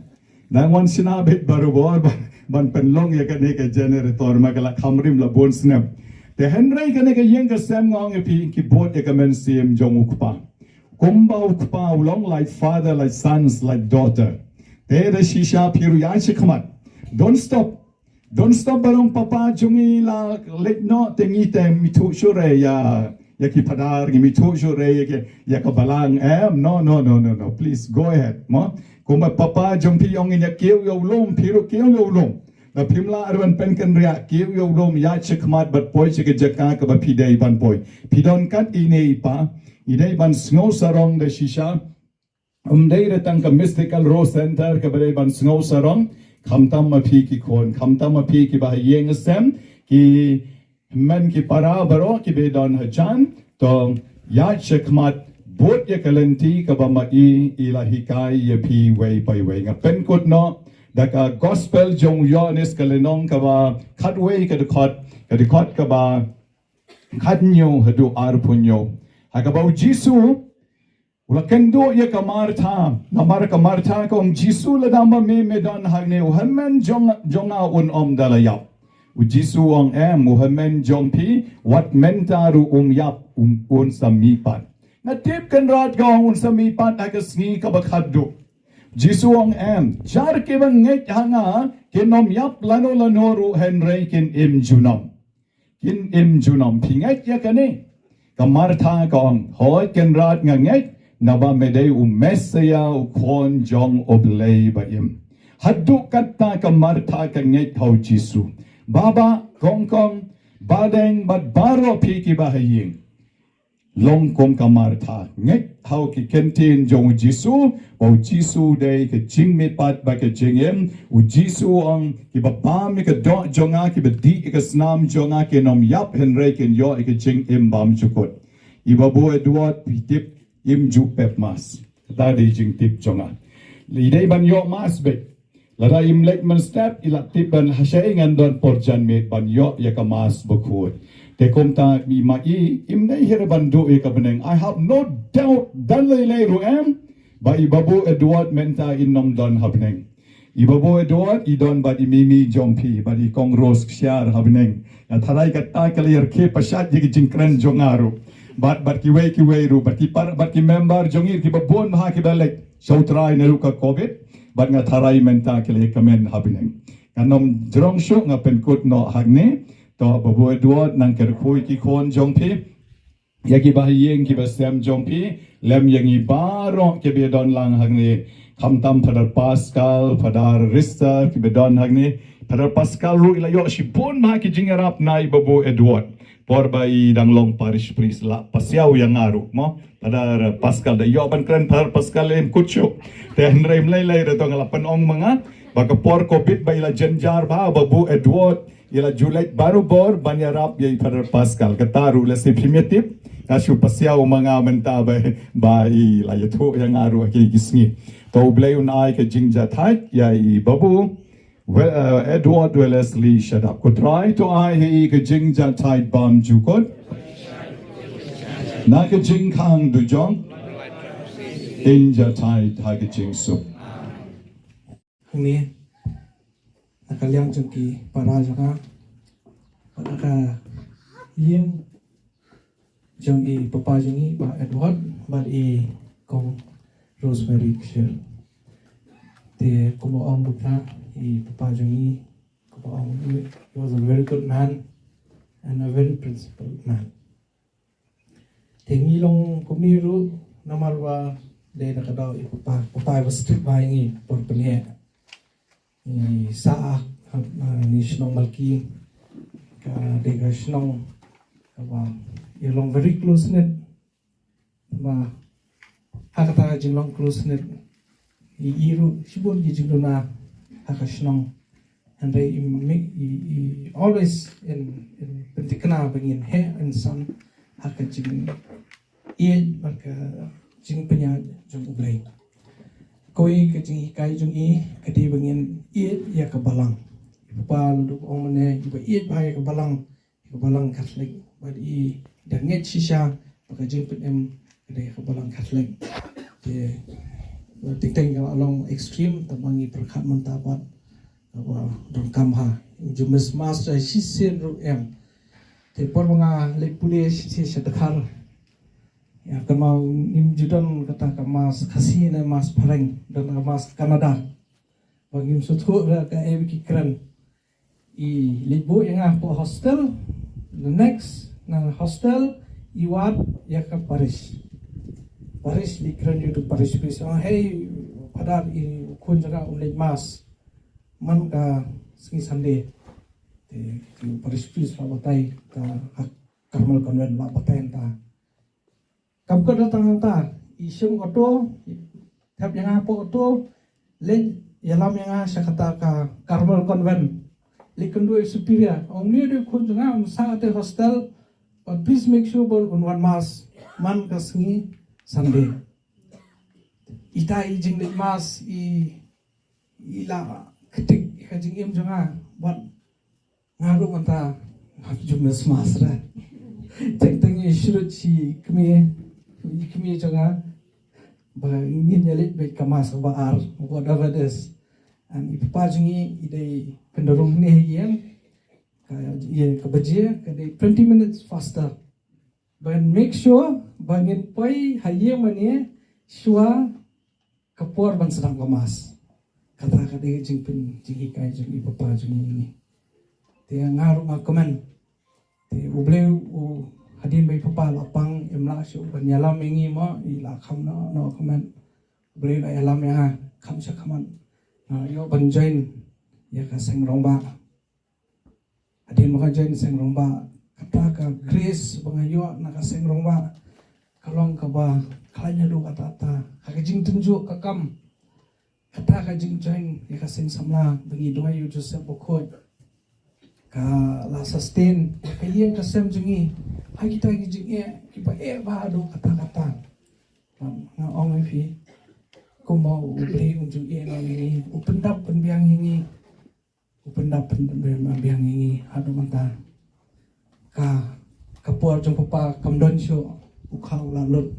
Dang wan shna beit barabor ban, ban pynlong ïa kane ka generator, ma ka la kham rim la bun snem. Te hynrei kane ka ïing ka sem, nga ong ïa phi, ki bud ïa ka mynsiem jong u kpa. Kumba u kpa u long, like father, like sons, like daughter. Te da shisha phi ruh ïaid shakhmat. Don't stop. Don't stop ban ong papa jong ngi la leit noh, te ngi te ngim ithuh shuh re ïa, ïa ki phadar, ngim ithuh shuh re ïa ki, ïa ka balang, em. No, no, no, no, no. Please go ahead, mo. Kumba papa jong phi ong ngin ïa kiew ïa u lum, phi ruh kiew ïa u lum. Lada phim lah ruh ban pynkynriah, kiew ïa u lum, ïaid shakhmat bad poi sha ka jaka kaba phi dei ban poi. Phi don kat ine i pa, i dei ban sngew sarong da shisha. Ym dei re tang ka Mystical Rose Center kaba dei ban sngew sarong, khamtam ma phi ki khun, khamtam ma phi kiba ha ïing ha sem, ki hynmen ki para baroh kiba don hajan, to ïaid shakhmat, bud ïa ka lynti kaba ma i i la hikai ïa phi wei pa wei. Nga pynkut noh da ka gospel jong u Ïoannis ka lynnong kaba khatwei, ka dkhot, ka dkhot kaba khathynñiew haduh arphew hynñiew. Ha kaba u Jisu u la kynduh ïa ka Martha, namar ka Martha ka ong, Jisu, lada ma me me don hangne, u hynmen jong, jong nga un ym da la ïap. U Jisu u ong, em, u hynmen jong phi wat mynta ruh um ïap, um, un sa mihpat. Nga tip Kynrad ka ong un sa mihpat ha ka sngi kaba khatduh. Jisu u ong, em, jar kiba ngeit ha nga kin ym ïap lano lano ruh, hynrei kin im junom. Kin im junom. Phi ngeit ïa kane? Ka Martha ka ong, hooid Kynrad, nga ngeit, naba me dei u Messaïah, u Khun jong U Blei ba im. Haduh katta ka Martha ka ngeit ha u Jisu. Baba, Kongkong, Badeng bad baroh phi kiba ha ïing, long kum ka Martha, ngeit ha ki kyntien jong u Jisu, ba u Jisu u dei ka jingmihpat bad ka jingim. U Jisu u ong, kiba bam ïa ka doh jong nga, kiba dih ïa ka snam jong nga, kin ym ïap, hynrei kin ïoh ïa ka jingim bymjukut. I Babu Edward, phi tip, im ju pep mass. Kata dei jingtip jong nga. I dei ban ïoh mass beit. Lada im leit mynstep, i la tip ban hasha ngan don por janmiet ban ïoh ïa ka mass bakhuid. Te kumta i ma i, im dei hi re ban duh ïa ka bneng. I have no doubt, don lei lei ruh em, ba i Babu Edward mynta in ym don ha bneng. I Babu Edward, i don bad i Mimi jong phi, bad i Kong Rose Kshiar ha bneng. Nga tharai kata ka la ïarkhie pyrshah ïa ki jingkren jong nga ruh. Bad, bad kiwei kiwei ruh, bad ki par, bad ki member jong i kiba bun bha kiba leit sha U Trai naduh ka covid. Bad nga tharai mynta ki la ïakmen ha bneng. Ngan ym jrong shuh, nga pynkut noh hangne. To Babu Edward, nang kyrkhu ïa ki khun jong phi, ïa kiba ha ïing kiba sem jong phi, lem ïa ngi baroh kiba don lang hangne, khamtam Father Pascal, Father Rister kiba don hangne. Father Pascal ruh i la ïoh shibun bha ki jingïarap na i Babu Edward por ba i dang long parish priest, la pasiaw ïa nga ruh mo. Father Pascal, da ïoh ban kren Father Pascal, em kut shuh. Te hynrei ym lei lei ruh, to nga la pynong ma nga ba ka por covid ba i la jynjar bha, Babu Edward i la ju leit barabor ban ïarap ïa i Father Pascal. Kata ruh lehse phim ïatip, nga shu pasiaw ma nga mynta ba, ba i la ïathuh ïa nga ruh ha kine ki sngi. To U Blei un ai ka jingjahthait ïa i Babu We-, uh, Edward Wellesley Shadap. Ko Trai to ai ha i ka jingjahthait bymjukut na ka jingkhang dujok, in jahthait ha ka jingsuk. Hangne na ka liang jong ki para jong nga, bad na ka ïing jong i papa jong i, Bah Edward, bad i Kong Rosemary Kshiar. Te kumba ong kumta i papa jong i, kumba ong, he was a very good man and a very principled man. Te ngi long kumne ruh namar ba dei na ka daw i papa, papa i ba strict bha ïa ngi por pyneh. Ngi sah, ah, ngi shnong Malki, ka dei ka shnong kaba i long very close knit. Ba ha kata ka jinglong close knit, i, i ruh shibun ki jingduna ha ka shnong. Hynrei i, i, i always in, in pynthikna ba ngin heh insan ha ka jingïeit bad ka jingpynïaid jong U Blei. Kawei ka jinghikai jong i ka dei ba ngin ïeit ïa ka balang. I papa la duk ong mynne, i ba ïeit bha ïa ka balang, ïa ka balang Katholik. Bad i da ngeit shisha ba ka jingpynim ka dei ka balang Katholik. Te teng teng ka la long extreme, tang ba ngi pyrkhat mynta bad kaba donkam ha. Ju miss mass shisien ruh em. Te por ba nga leit pule shisien sha Dkhar, ïa, kynmaw ngim ju don kata ka mass Khasi ne mass phareng, don ka mass Kannada. Ba ngim sngewthuh ruh kaei ba ki kren. I leit buh ïa nga hapoh hostel. The next na hostel i wad ïa ka parish. Parish, leit kren ïa u parish priest, ong, "Hei Father, i khun jong nga um leit mass man ka sngi Sunday." Te u parish priest la batai, ka ha Carmel Convent la batai hangta. Kam kut da tang hangta, i shim auto, i thep ïa nga hapoh auto, leit ïalam ïa nga sha kata ka Carmel Convent. Leit kynduh ïa u superior, ong, "Une u dei u khun jong nga, um sah ha te hostel, but please make sure ba un wan mass man ka sngi Sunday." Ita i jingleit mass i, i la ktik ka jingim jong nga, bad nga ruh mynta ngam ju miss mass re. Teng teng i shu lut sha i kmie, i kmie jong nga, ba ngin ïa leit beit ka mass kaba ar, whatever it is. And i papa jong ngi i dei pynda rung ne ïa ka, ïa ka baje ka dei twenty minutes faster. Ban make sure ba ngin poi ha ïing mane shuwa ka por ban sdang ka mass. Kata ka dei ka jingpyn, jinghikai jong i papa jong ngi. Te nga ruh nga kmen. Te U Blei u, hadien ba i papa la pang, im lah shuh ban ïalam ïa ngi mo, i la kham noh, noh kmen. U Blei u la ïalam ïa nga kham sha khmat. Nga ïoh ban join ïa ka seng rangbah. Hadien ba nga join seng rangbah, kata ka grace ba nga ïoh na ka seng rangbah ka long kaba khlaiñ haduh katta katta. Ha ka jingtynjuh ka kam, kata ka jingjoin ïa ka seng samla ba ngi duwai ïa u Joseph Bakhuid, ka la sustain ïa ka ïing ka sem jong ngi ha kita ki jingeh kiba eh bha haduh katta katta. Nga ong ïa phi, kumba U Blei un ju ïeh noh ïa ngi, u pyndap pynbiang ïa ngi. U pyndap pynbiang ïa ngi haduh mynta. Ka, ka por jong papa kam don shuh, u kha u la lut.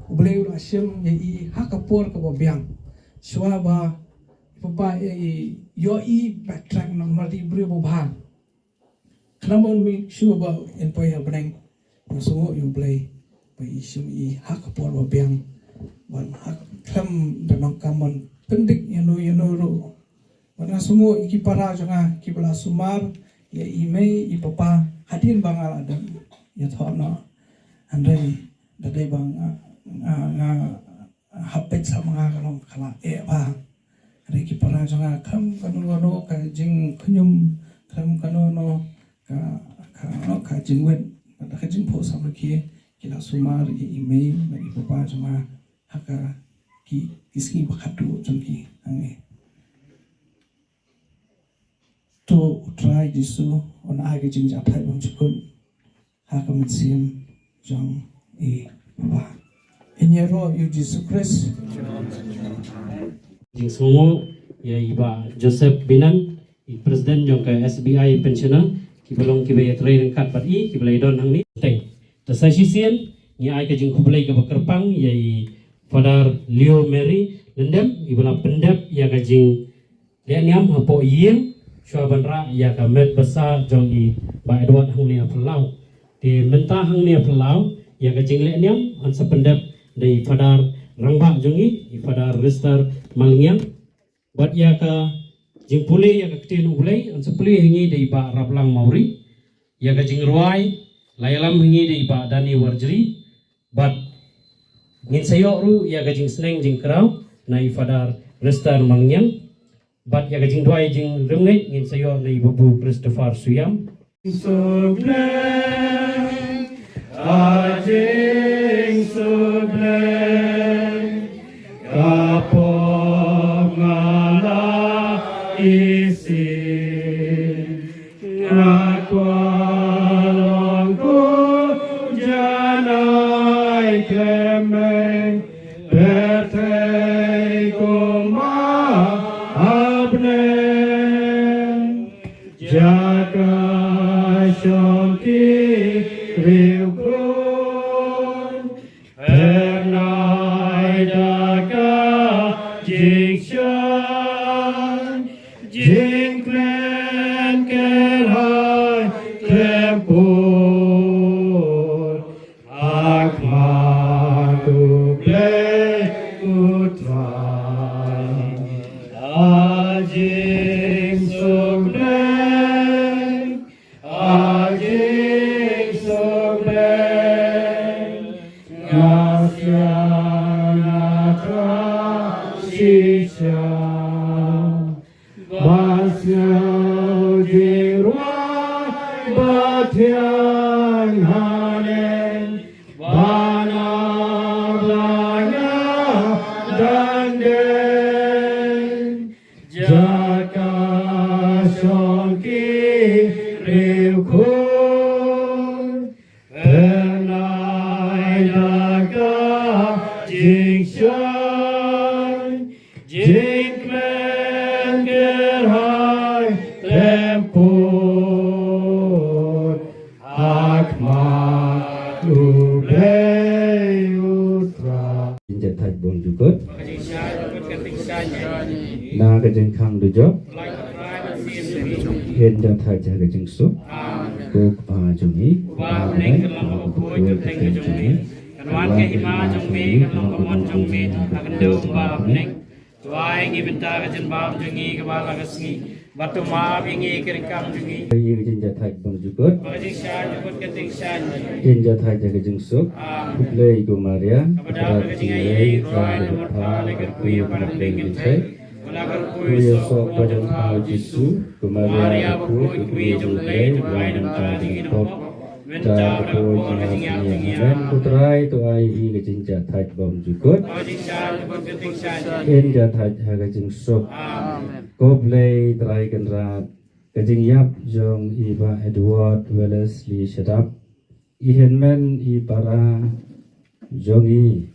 U Blei u la shim ïa i ha ka por kaba biang. Shuwa ba Papa, ïa i, ïoh i backtrack na mrad i briew ba bha. Khnang ban make sure ba yn poi ha bneng. Nga sngew ïa U Blei ba i shim i ha ka por ba biang. Ban ha khlem da nang kam ban pyndik ïano ïano ruh. Ban nga sngew ïa ki para jong nga kiba la sumar ïa i mei i papa hadien ba nga la dep ïathoh noh. Hynrei da dei ba nga, nga, nga hapdeng sa ma nga ka long ka la eh bha. Hynrei ki para jong nga khlem kano kano ka jingkhñium, khlem kano kano ka, ka, ka jingwit, ka jingphohsama ki, ki la sumar ïa i mei bad i papa jong nga ha ka ki, ki sngi ba khatduh jong ki hangne. To U Trai Jisu un ai ka jingjahthait bymjukut ha ka mynsiem jong i papa. Ïa u Jisu Khrist. Jingsngew ïa i Bah Joseph Binan, i president jong ka S B I pensioner, kiba long kiba ïatrei ryngkat bad i, kiba la ïadon hangne. Teng. Te sa shisien ngi ai ka jingkhublei kaba kyrpang ïa i Father Leo Mary Lyndem, iba la pyndep ïa ka jing lehniam hapoh ïing shuwa ban rah ïa ka met basa jong i Bah Edward hangne ha Phyllaw. Te mynta hangne ha Phyllaw ïa ka jinglehniam yn sa pyndep da i Father rangbah jong i, i Father Rister Malngiang. Bad ïa ka jingpule ïa ka ktien U Blei yn sa pule ha ngi da i Bah Raplang Mawrie. Ïa ka jingrwai la ïalam ha ngi da i Bah Danny Warjri. Bad ngin sa ïoh ruh ïa ka jingsneng jingkraw na i Father Rister Malngiang. Bad ïa ka jingduwai jingryngngeit ngin sa ïoh na i Babu Christopher Suyam. Suk Blei, a jingsuk Blei, ka pop nga la isih. Nga kwah long kum janai khlem mei, pyrthei kum ha bneng. Jaka shong ki riewkhuid, phyrnai da ka jingshai, jingkmen kyrhai khlem pud. Ha khmat U Blei U Trai, a jingsuk Blei, a jingsuk Blei, nga siang nga thrang shisha. Ba sngewthuh jingrwai ba thiang hangne, ba na ba nga dang dei. Jaka shong ki riewkhuid, phyrnai da ka jingshai, jingkmen kyrhai khlem pud, ha khmat U Blei U Trai. Ngin ïa thait bymjukut. Na ka jingkhang dujok. Ngin ïa thait ha ka jingsuk. Ko Kpa jong ngi, Kpa ha bneng, ka long ka pud ka kyrteng jong me. Kan wan ka hima jong me, kan long ka mon jong me, ha ka khyndew kumba ha bneng. To ai ngi mynta ka jingbam jong ngi kaba la ka sngi. Bad to map ïa ngi ki ryngkang jong ngi. Ïa ka jingïathait bymjukut. Ba ka jingshah jukut ka jingshah. Ngin ïathait ïa ka jingsuk. Amen. Khublei ko Maria. Kaba dap da ka jingaiei, Trai ka don bad pha, la kyrkhu ïa pha ha bneng kynthei. Bad la kyrkhu ïa u soh ka jong pha u Jisu. Ko Maria ka kpu, ka kmie jong U Blei, to ai nangta ïa ngi ki pop. Mynta bad ha ka por jong ka jingïap jong ngi. Amen. Ko Trai to ai ïa ngi ka jingïathait bymjukut. Ngin ïathait ha ka jingsuk. Amen. Ko Blei Trai Kynrad, ka jingïap jong i Bah Edward Wellesley Shadap, i hynmen i para jong ngi,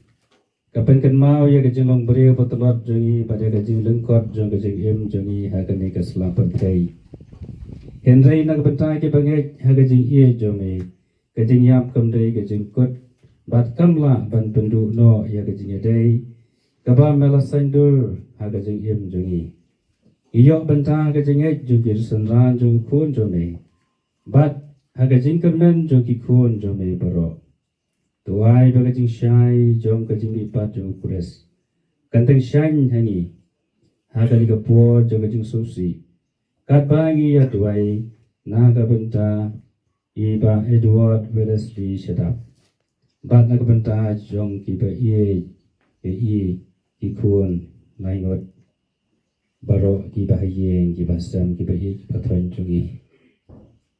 ka pynkynmaw ïa ka jinglong briew ba tlot jong ngi bad ïa ka jinglyngkot jong ka jingim jong ngi ha kane ka sla pyrthei. Hynrei na ka bynta ki bangeit, ha ka jingïeit jong me, ka jingïap kam dei ka jingkut bad kam lah ban pynduh noh ïa ka jingïadei kaba me la saiñdur ha ka jingim jong ngi. Ngi ïoh bynta ka jingngeit jong ki synran jong u khun jong me bad ha ka jingkyrmen jong ki khun jong me baroh. Duwai ba ka jingshai jong ka jingmihpat jong u Khrist kan tyngshaiñ ha ngi ha kane ka por jong ka jingsngewsih, katba ngi ïa duwai na ka bynta i Bah Edward Wellesley Shadap bad na ka bynta jong ki ba ïeit, ki ïeit, ki khun laingut baroh, ki ba ha ïing, ki ba sem, ki ba ïeit, ki ba thoiñ jong ngi.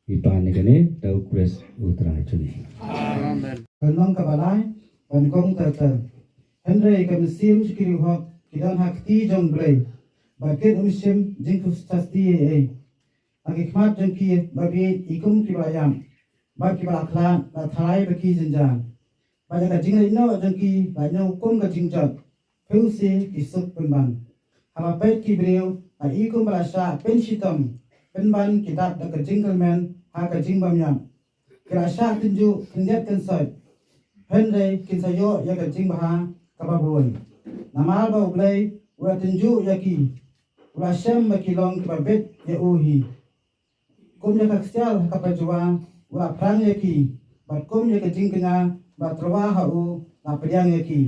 Ngi pan ïa kane da u Khrist u Trai jong ngi. Amen. Ka nong kaba lai, ban kong ter ter. Hynrei ka mynsiem jong ki riewhok ki don ha kti jong U Blei, bad kin ym shim jingkup sasti ei ei. Ha ki khmat jong ki ba bieit i kum ki ba ïap, bad ki ba la khlad la tharai ba ki jynjar. Bad ïa ka jingleit noh jong ki la ñiew kum ka jingjot. Phi u si ki suk pynban. Haba peit ki briew la i kum ba la shah pynshitom, pynban ki dap da ka jingkyrmen ha ka jingbymïap. Ki la shah tynjuh khyndiat khynsoit, hynrei kin sa ïoh ïa ka jingbha kaba bun. Namar ba U Blei u la tynjuh ïa ki, u la shem ba ki long kiba bit ïa u hi. Kum ïa ka ksiar ha ka pajua u la phrang ïa ki, bad kum ïa ka jingkñia ba tyrwa ha u la pdiang ïa ki.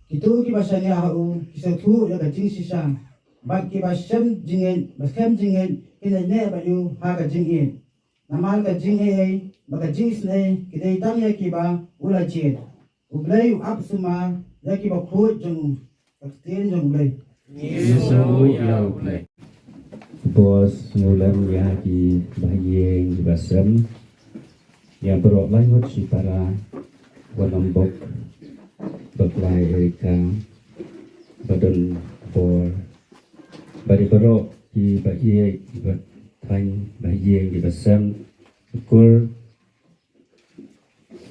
Kito kiba shaniah ha u ki sngewthuh ïa ka jingshisha, bad kiba shem jingngeit, ba shem jingngeit kin ïaineh bad u ha ka jingïeit. Namar ka jingaiei bad ka jingisynei ki dei tang ïa kiba u la jied. U Blei u ap sumar ïa kiba khuid jong u. Ka ktien jong U Blei. Ngi sngewnguh ïa U Blei. Bos, ngi lem ïa ki ba ïeng, ki ba sem, ïa baroh laingut shipara, Wanambok, Baklai Erika, Badonbor, bad ïa baroh ki ba ïeit, ki ba thaiñ, ba ïeng, ki ba sem, Kur,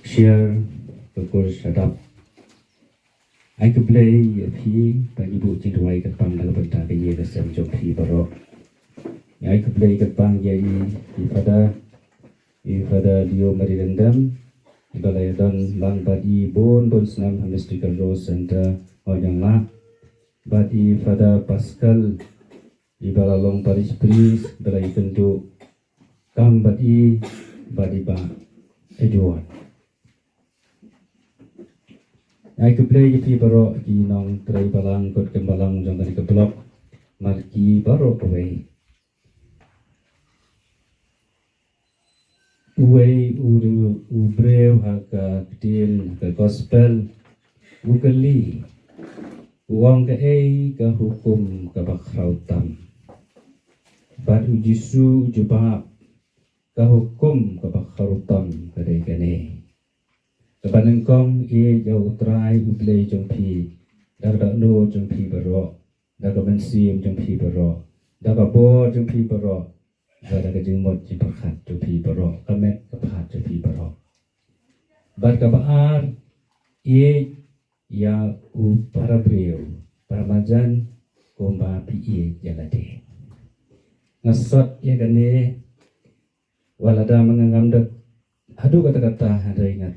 Shiar, Kur Shadap. Ai khublei ïa phi ba ngi buh jingduwai kyrpang na ka bynta ka ïing ka sem jong phi baroh. Ai khublei kyrpang ïa i, i Father, i Father Leo Mary Lyngdoh, i ba la ïadon lang bad i bun bun snem ha Mystical Rose Center, Mawïong Lah, bad i Father Pascal, i ba la long parish priest, ba la ïakynduh kam bad i, bad i Bah Edward. Ai khublei ïa phi baroh ki nongtrei balang, kot kem balang jong kane ka block, bad ki baroh kawei. Uwei u, u briew ha ka ktien, ha ka gospel, u kylli, u ong, kaei ka hukum kaba khraw tam? Bad u Jisu u jubab, ka hukum kaba khraw tam ka dei kane: Kaba nyngkong, ïeit ïa U Trai U Blei jong phi da ka dohnud jong phi baroh, da ka mynsiem jong phi baroh, da ka bor jong phi baroh, bad da ka jingmut jingpyrkhat jong phi baroh, ka met ka phad jong phi baroh. Bad kaba ar, ïeit ïa u para briew, para marjan, kumba phi ïeit ïa lade. Nga sot ïa kane, wat lada ma nga ngam da haduh katta katta, hynrei nga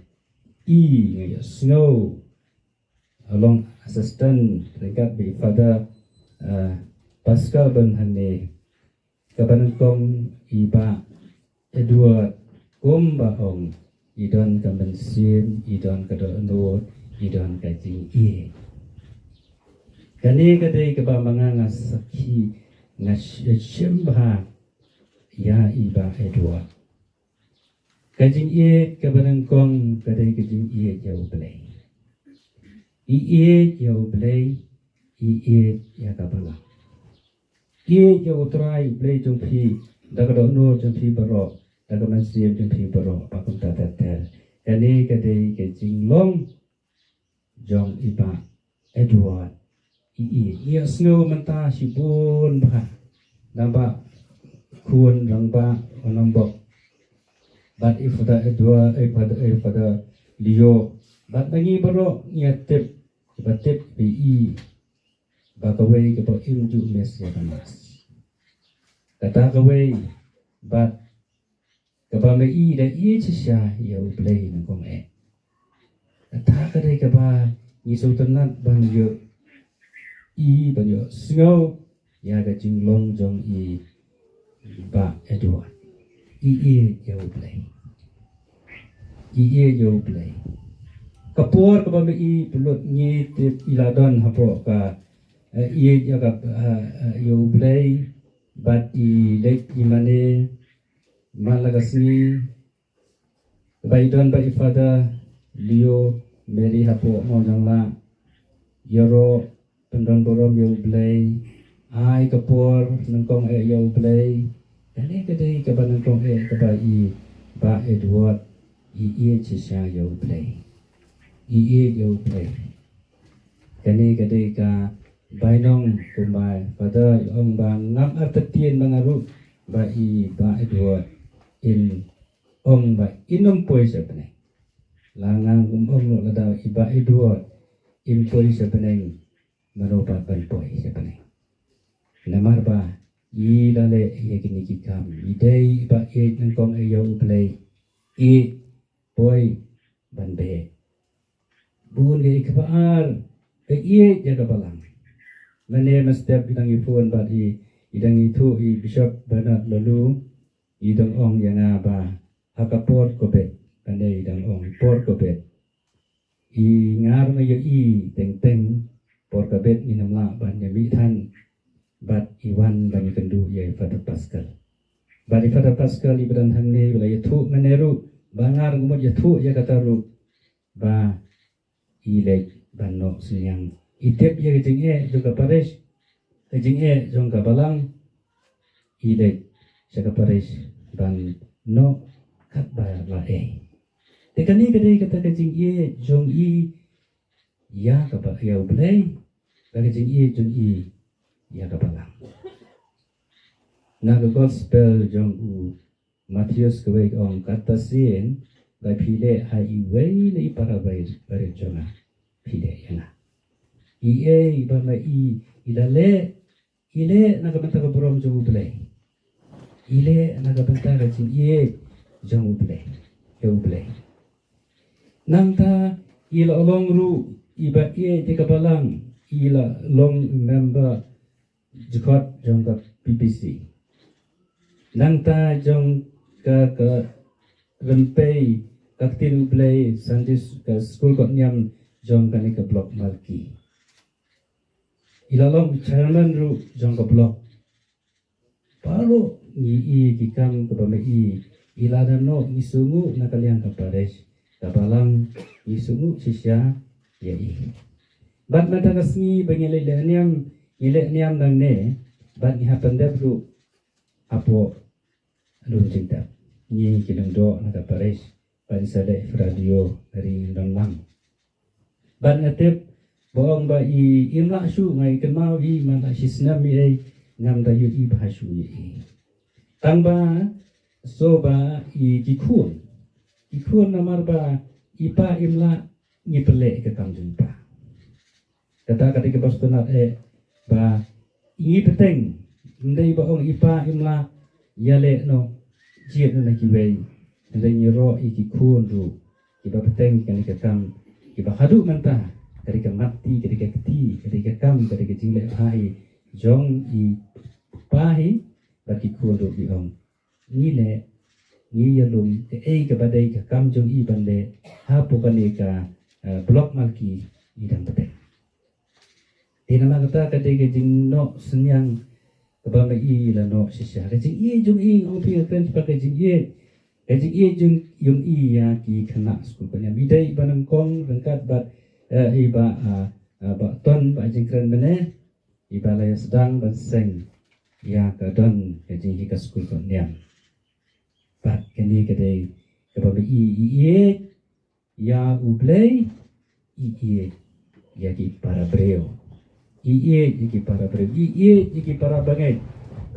i, nga ïohsngew, along assistant ryngkat bad i Father, ah, Pascal Bynhane, kaba nyngkong i Bah Edward, kumba ong, i don ka mynsiem, i don ka dohnud, i don ka jingïeit. Kane ka dei kaba ma nga nga sakhi, nga sh-, shim bha ïa i Bah Edward. Ka jingïeit kaba nyngkong ka dei ka jingïeit ïa U Blei. I ïeit ïa U Blei, i ïeit ïa ka balang. Ïeit ïa U Trai U Blei jong phi da ka dohnud jong phi baroh, da ka mynsiem jong phi baroh, ba kumta ter ter. Kane ka dei ka jinglong jong i Bah Edward. I, i, i ïohsngew mynta shibun bha na Bah Khun Rangbah Wanambok, bad i Father Edward, i Father, i Father Leo, bad na ngi baroh ngi ïa tip, ba tip ba i, ba kawei kaba im ju miss ïa ka Mass. Kata kawei, bad kaba ma i da i shisha ïa U Blei nyngkong eh. Kata ka dei kaba ngi sngewtynnat ban ïoh i ban ïohsngew ïa ka jinglong jong i Bah Edward. I ïeit ïa U Blei. I ïeit ïa U Blei. Ka por kaba ma i pynlut ngi tip i la don hapoh ka, eh, ïeit ïa ka, eh, eh, ïa U Blei, bad i leit i mane man la ka sngi, ba i don bad i Father Leo Mary hapoh Mawjangla, ïaroh pyndon burom ïa U Blei, ai ka por nyngkong eh ïa U Blei. Kane ka dei kaba nyngkong eh kaba i Bah Edward i ïeit shisha ïa U Blei. I ïeit ïa U Blei. Kane ka dei ka bainong kumba Father i ong ba ngam artatien ba nga ruh ba i Bah Edward in ong ba in ym poi sha bneng. La nga ngam ong ruh lada i Bah Edward in poi sha bneng, mano pat ban poi sha bneng. Namar ba i la leh ïa kine ki kam, i dei i Bah ïeit nyngkong eh ïa U Blei, i poi ban beh. Bun ka i kaba ar, ka ïeit ïa ka balang. Mane mynstep i dang i phone bad i, i dang i thuh i Bishop Bernard Lolu, i dang ong ïa nga ba ha ka por Covid, mane i dang ong por Covid. I ngar ma ïa i teng teng por Covid ngin ym lah ban ïa mih than bad i wan ban ïa kynduh ïa i Father Pascal. Bad i Father Pascal i ba don hangne i ba la ïathuh mane ruh ba ngar ngut ïathuh ïa kata ruh ba i leit ban noh synñiang. I tip ïa ka jingeh jong ka parish, ka jingeh jong ka balang, i leit sha ka parish ban noh katba la ei. Te kane ka dei kata ka jingeh jong i ïa ka ba ïa U Blei, ka jingeh jong i ïa ka balang. Na ka gospel jong u Mathaios kawei ka ong, kata sien ba phi leh ha iwei na i para barit jong nga, phi leh ïa nga. I ei ba ma i i la leh, i leh na ka bynta ka burom jong U Blei. I leh na ka bynta ka jingïeit jong U Blei. Ïa U Blei. Nangta i la long ruh i ba ïeit ïa ka balang, i la long member jukot jong ka P P C. Nangta jong ka, ka rympei ka ktien U Blei Sunday s-, ka skul kot niam jong kane ka block Malki. I la long chairman ruh jong ka block. Baroh ngi i ki kam kaba ma i i la da noh ngi sngewnguh na ka liang ka parish, ka balang ngi sngewnguh shisha ïa i. Bad mynta ka sngi ba ngi leh leh niam, ngi leh niam nangne, bad ngi hap pyndep ruh hapoh lum jingtep. Ngi ki lyngdoh na ka parish, bad ngi sa leh ïa i Father Leo, ri ngi don lang. Bad nga tip ba ong ba i im lah shuh, nga i kynmaw i man la shi snem i ei, ngam da ïohi bha shuh ïa i. Tang ba so ba i ki khun, ki khun namar ba i pa im lah, ngi pynleh ka kam jong i pa. Kata ka dei kaba sngewtynnat eh ba ngi bteng, ym dei ba ong i pa im lah ïaleh noh jied na kiwei. Hynrei ngi ïaroh ïa ki khun ruh kiba bteng kane ka kam, kiba haduh mynta ka dei ka mat ti, ka dei ka kti, ka dei ka kam, ka dei ka jingleh bha hi jong i pa hi. Bad ki khun ruh ki ong, ngi leh, ngi ïalum kaei kaba dei ka kam jong i ban leh hapoh kane ka, eh, block Malki, i dang bteng. Te namar kata ka dei ka jingnoh synñiang kaba ma i la noh shisha. Ka jingïeit jong i, ong phi, nga kren shaphang ka jingïeit, ka jingïeit jong, jong i ïa ki khynnah skul kot niam. I dei i ba nyngkong ryngkat bad, eh, i ba, ah, ah, Bah Ton, ba jingkren mynne, i ba la ïa sdang ban seng ïa ka don ka jinghikai skul kot niam. Bad kane ka dei kaba ma i, i ïeit ïa U Blei, i ïeit ïa ki para briew. I ïeit ïa ki para briew, i ïeit ïa ki para bangeit.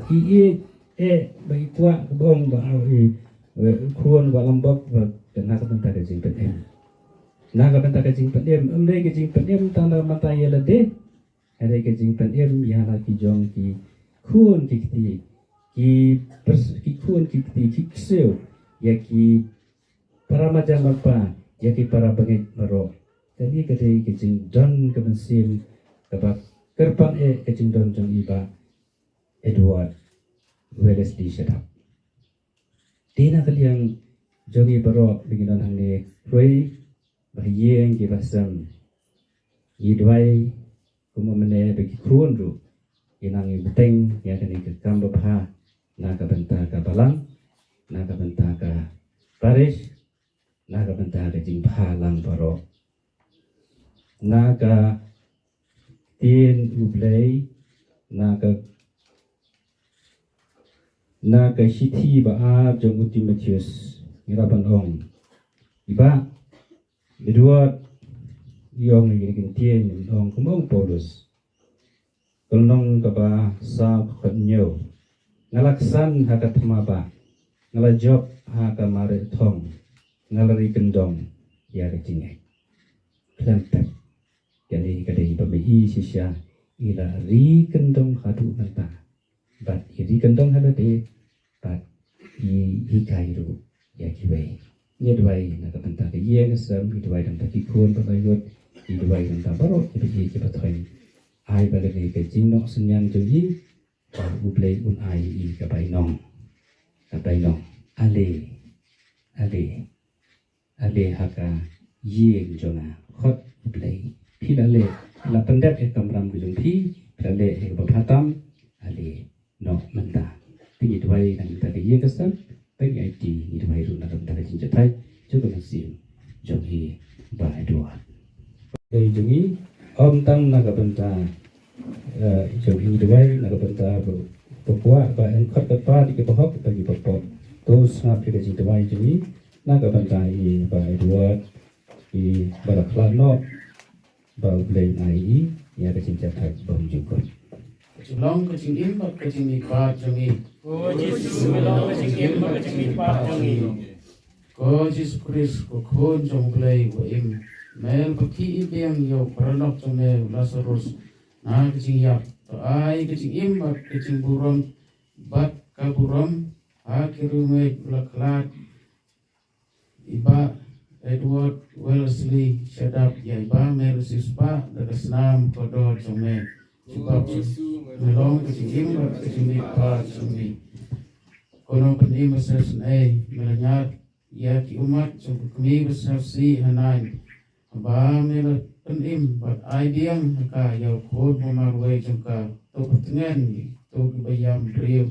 I ïeit, eh, ba i kwah ka bong ba, eh, eh, khun ba lambok ba kane ka bynta ka jingpynim. Na ka bynta ka jingpynim, ym dei ka jingpynim tang da mynta ïa lade. Hynrei ka jingpynim ïa la ki jong ki khun ki kti, ki pers-, ki khun ki kti, ki ksiew, ïa ki para marjan marpa, ïa ki para bangeit baroh. Kane ka dei ka jingdon ka mynsiem kaba kyrpang eh ka jingdon jong i Bah Edward Wellesley Shadap. Te na ka liang jong i baroh ba ngi don hangne, khublei ba ha ïing ki ba sem, ngi duwai kumba mynne ba ki khun ruh ki nang ïa bteng ïa kane ka kam babha na ka bynta ka balang, na ka bynta ka parish, na ka bynta ka jingbhalang baroh. Na ka ktien U Blei, na ka, na ka shithi ba ar jong u Timotheus, ngi la ban ong, i Bah Edward i ong ïa kine ki ktien, i ong kumba ong Paulus. Ka lynnong kaba saw, ka dkhot hynñiew. Nga la ksan ha ka thma bah, nga la jop ha ka mareh thong, nga la ri kyndong ïa ka jingngeit. Khlem pep, kane ka dei ba me i shisha i la ri kyndong haduh mynta. Bad i ri kyndong ha lade, bad i hikai ruh ïa kiwei. Ngi duwai na ka bynta ka ïing ka sem, ngi duwai na ka bynta ki khun bad ki ïit, ngi duwai na ka bynta baroh kiba ïeit kiba thoiñ. Ai ba kane ka jingnoh synñiang jong i, ba U Blei un ai i ka bainong. Ka bainong. Ale, ale, ale ha ka ïing jong nga. Khot U Blei. Phi la leh, phi la pyndep ïa ka kamram ka jong phi, phi la leh ïa kaba bha tam, ale noh mynta. Te ngi duwai na ka bynta ka ïing ka sem, te ngi aiti, ngi duwai ruh na ka bynta ka jingjatai jong ka mynsiem jong i Bah Edward. Dei jong i, ym tang na ka bynta, eh, jong i, duwai na ka bynta ba, ba kwah ba yn khot katba ïa ki bahok bad ki bapop. To sngap ïa ka jingduwai jong i na ka bynta i Bah Edward, i ba la khlad noh, ba U Blei un ai i ïa ka jingjatai bymjukut. Ka jinglong, ka jingim bad ka jingmihpat jong i. Ko Jisu, ka long ka jingim bad ka jingmihpat jong i. Ko Jisu Khrist, ko Khun jong U Blei uba im, me la pynkhiah biang ïa u paralok jong me u Lasarus na ka jingïap, to ai ka jingim bad ka jingburom bad ka burom ha ki riewngeit ba la khlad, i Bah Edward Wellesley Shadap, ïa iba me la siewspah da ka snam kordor jong me. Jubab, me long ka jingim bad ka jingmihpat jong i. Ko Nongpynim ba sngewsynei, me la ñiad ïa ki ummat jong ka kmie ba sngewsih hangne. Haba me la pynim bad ai biang ha ka ïa u khun ba marwei jong ka, to pyntngen ïa kito kiba ïam briew.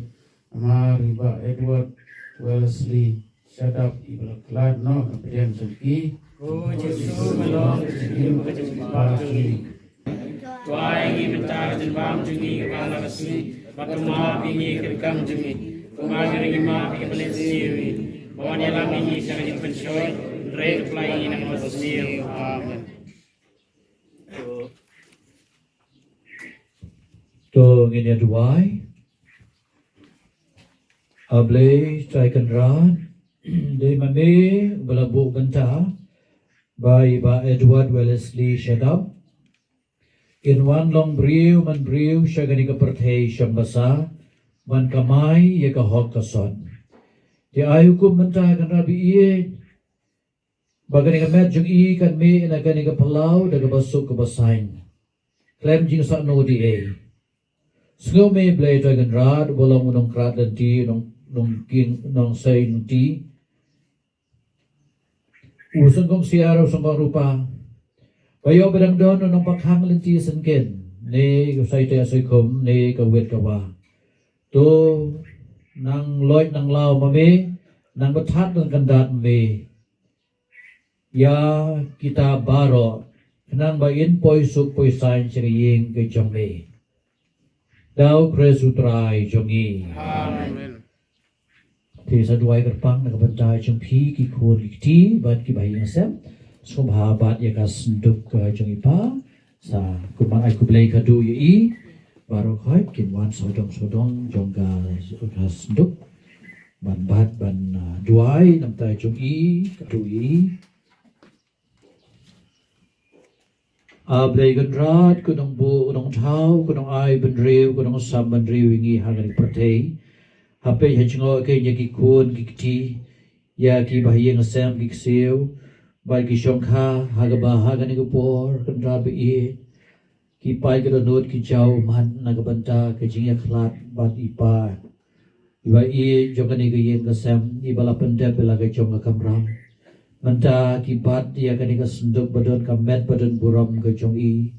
Namar i Bah Edward Wellesley Shadap iba la khlad noh na pdeng jong ki. Ko Jisu, me long ka jingim bad ka jingmihpat jong i. To ai ngi mynta ka jingbam jong ngi kaba la ka sngi, bad to map ïa ngi ka ryngkang jong ngi, kumba ngi ruh ngi map ïa kiba leh sniew ïa ngi. Wat ïalam ïa ngi sha ka jingpynshoi, hynrei to pynlait ïa ngi na ka bymsniew. Amen. To ngin ïa duwai. A Blei Trai Kynrad, dei ma me uba la buh bynta ba i Bah Edward Wellesley Shadap un wan long briew man briew sha kane ka pyrthei shong basa ban kamai ïa ka hok ka sot. Te ai hukum mynta, Kynrad ba ïeit, ba kane ka met jong i kan mih na kane ka phyllaw da kaba suk kaba saiñ, khlem jingsahnud ei ei. Sngew me Blei Trai Kynrad, uba long u nongkrat lynti, nong, nongking, nongsei lynti, u sengkong siar, u sengkong rupa, ba ïoh ba dang don u nongpakhang lynti syngkien, ne ka saitai saikhum, ne ka wit ka wa. To nang loit nang law ma me, nang bthad nang kyndat ma me ïa kita baroh, khnang ba in poi suk poi saiñ sha ka ïing ka jong me. Da u Khrist u Trai jong ngi. Amen. Te sa duwai kyrpang na ka bynta jong phi ki khun ki kti bad ki bahaïing sem, sngewbha bat ïa ka synduk, eh, jong i Pa. Sa kumba ai khublei khadduh ïa i, baroh khoit kin wan sawdong sawdong jong ka, ka synduk ban bat ban, ah, duwai na ka bynta jong i khadduh ïa i. A Blei Kynrad, ko nongbuh, ko nongthaw, ko nongai bynriew, ko nongsam bynriew ïa ngi ha kane ka pyrthei. Ha phi ha jngoh ki, ïa ki khun ki kti, ïa ki bahaïing sem ki ksiew bad ki shongkha ha kaba ha kane ka por, Kynrad ba ïeit, Ki paid ka dohnud ki jaw ummat na ka bynta ka jingïakhlad bad i pa, i ba ïeit jong kane ka ïing ka sem, i ba la pyndep ïa la ka jong ka kamram. Mynta ki bat ïa kane ka synduk ba don ka met ba don burom ka jong i.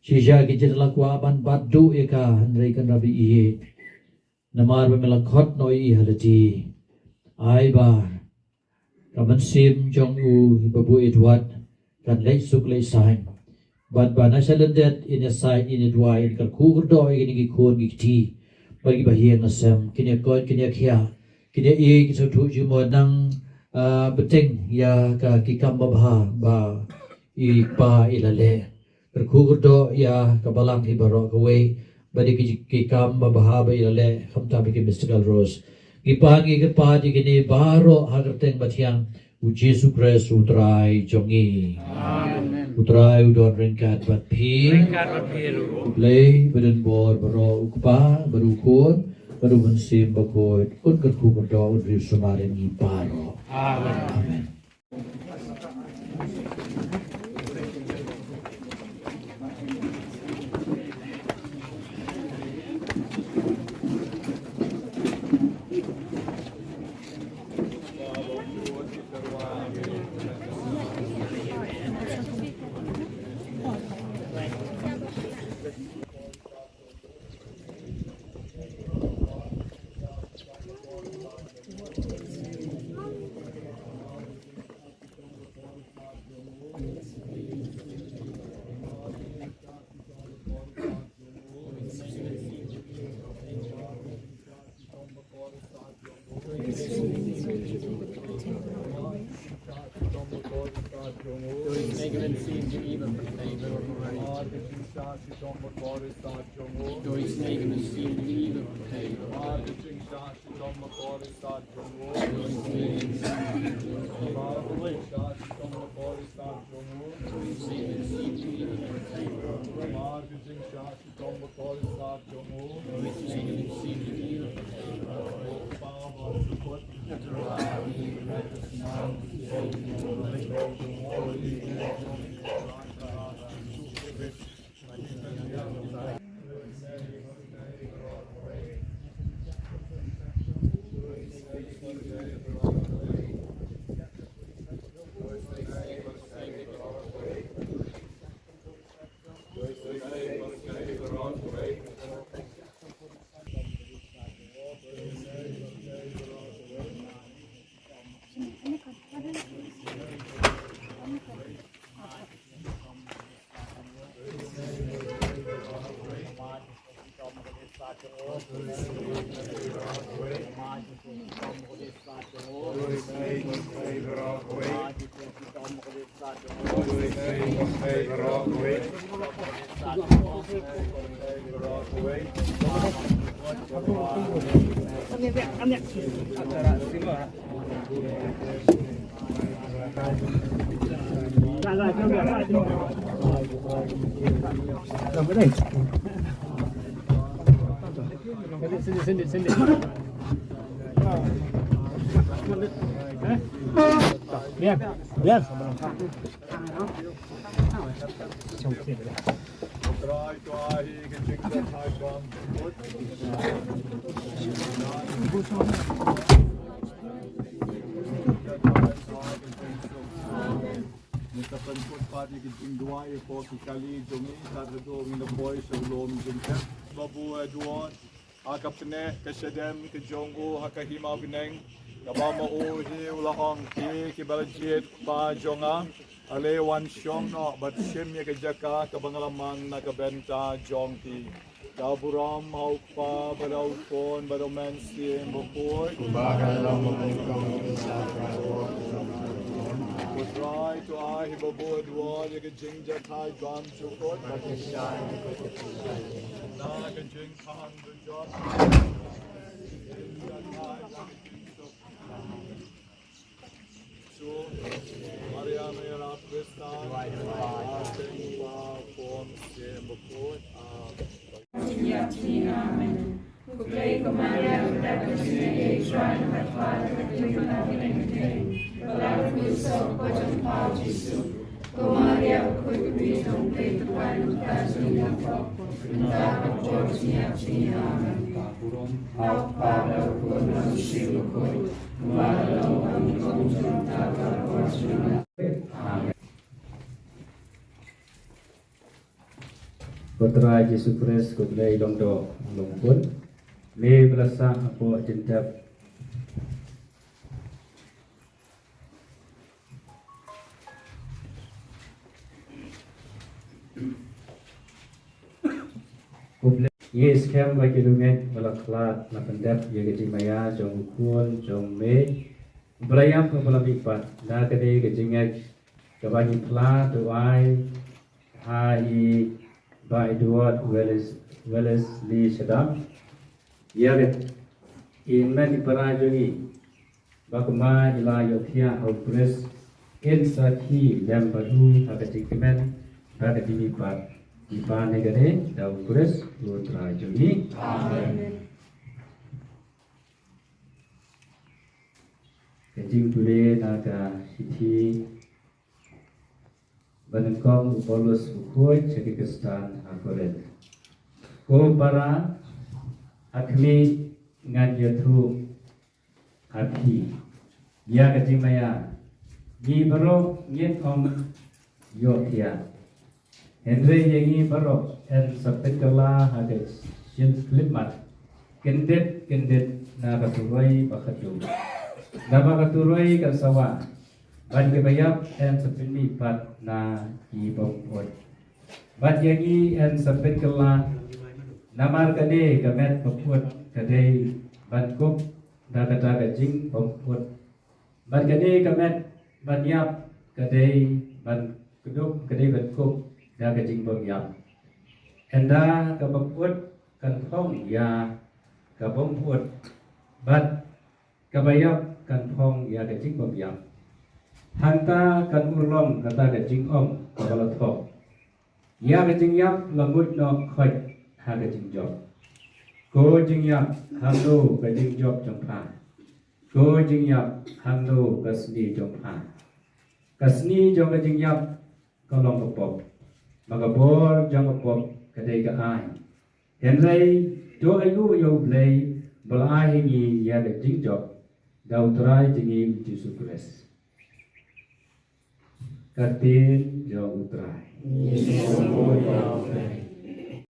Shisha ki jin la kwah ban bat duh ïa ka, hynrei kan rabi ïeit. Namar ba me la khot noh ïa i ha lade. Ai ba ka mynsiem jong u i Babu Edward kan leit suk leit saiñ. Bad ba na sha lyndet in ïa saiñ, in ïa duwai, in kyrkhu kyrdoh ïa kine ki khun ki kti bad ki bahaïing hasem, kin ïa koit kin ïa khiah, kin ïa ïeit, kin sngewthuh jingmut, nang, ah, bteng ïa ka, ki kam babha ba i pa i la leh. Kyrkhu kyrdoh ïa ka balang hi baroh kawei, bad ïa ki, ki kam babha ba i la leh, khamtam ïa ki Mystical Rose. Ngi pan, ngi kyrpad ïa kine baroh ha ka kyrteng bathiang U Jisu Khrist U Trai jong ngi. Amen. U Trai u don ryngkat bad phi. Ryngkat bad phi ruh. U Blei badonbor baroh, U Kpa bad U Khun bad U Mynsiem Bakhuid, un kyrkhu kyrdoh, un riewsumar ïa ngi baroh. Amen. Amen. Ngi sa pynkut pat ïa ka jingduwai hapoh ki kali jong ngi, tad haduh ngin da poi sha u lum jingtep. Babu Edward, ha ka pneh ka shadem ka jong u ha ka hima bneng, kaba ma u hi u la ong, phi kiba la jied, Kpa jong nga, ale wan shong noh bad shim ïa ka jaka kaba nga la mang na ka bynta jong phi. Da burom ha u Kpa bad ha u Khun bad ha u Mynsiem Bakhuid. Kumba ka la long mynnyngkong, kumba ka la long mynnyngkong. Ko Trai, to ai ha Babu Edward ïa ka jingjahthait bymjukut. Na ka jingkhang dujok. Maria, Maria, Krista, Amen. Ko Blei, ko Maria, ko dap ka jingïeit, Trai, na ka kpa, ka kpa, ka kpa, ka kpa, ka kpa, ka kpa, ka kpa, ka kpa, Ko Trai Jisu Khrist, ko Blei Longdoh Longkun, me ba la sah hapoh jingtep. Ko Blei, ngi skhem ba ki riewngeit ba la khlad la pyndep ïa ka jingmaïa jong u Khun jong me, ba la ïap, ba la mihpat. Na kane ka jingngeit kaba ngi phla, to ai ha i Bah Edward Welles, Wellesley Shadap, ïa ka i hynmen i para jong ngi, ba kumba i la ïohthiah ha u Khrist, in sakhi lem bad u ha ka jingkmen bad ka jingmihpat. Ngi pan ïa kane da u Khrist u Trai jong ngi. Amen. Ka jingpule na ka shithi ba nyngkong u Paulus u khuid sha ki Khristan ha Korinth. Ko para, ha khmih ngan ïathuh ha phi ïa ka jingmaïa. Ngi baroh ngin ym ïohthiah. Hynrei ïa ngi baroh yn sa pynkylla ha ka jingkhyllipmat, kyndit kyndit na ka turoi ba khatduh. Naba ka turoi kan sa wah, bad kiba ïap yn sa pynmihpat na ki bymhud. Bad ïa ngi yn sa pynkylla, namar kane ka met ba kut ka dei ban kup da kata ka jingbymhud, bad kane ka met ban ïap ka dei ban kdup, ka dei ban kup da ka jingbymïap. Ynda ka ba kut kan phong ïa ka bymhud, bad ka ba ïap kan phong ïa ka jingbymïap. Hangta kan urlong kata ka jingong kaba la thoh: Ïa ka jingïap la mut noh khoit ha ka jingjop. Ko jingïap, hangno ka jingjop jong pha? Ko jingïap, hangno ka sni jong pha? Ka sni jong ka jingïap ka long ka pop, ma ka bor jong ka pop ka dei ka aiñ. Hynrei to ainguh ïa U Blei ba la ai ha ngi ïa ka jingjop da U Trai jong ngi U Jisu Khrist. Ka ktien jong U Trai.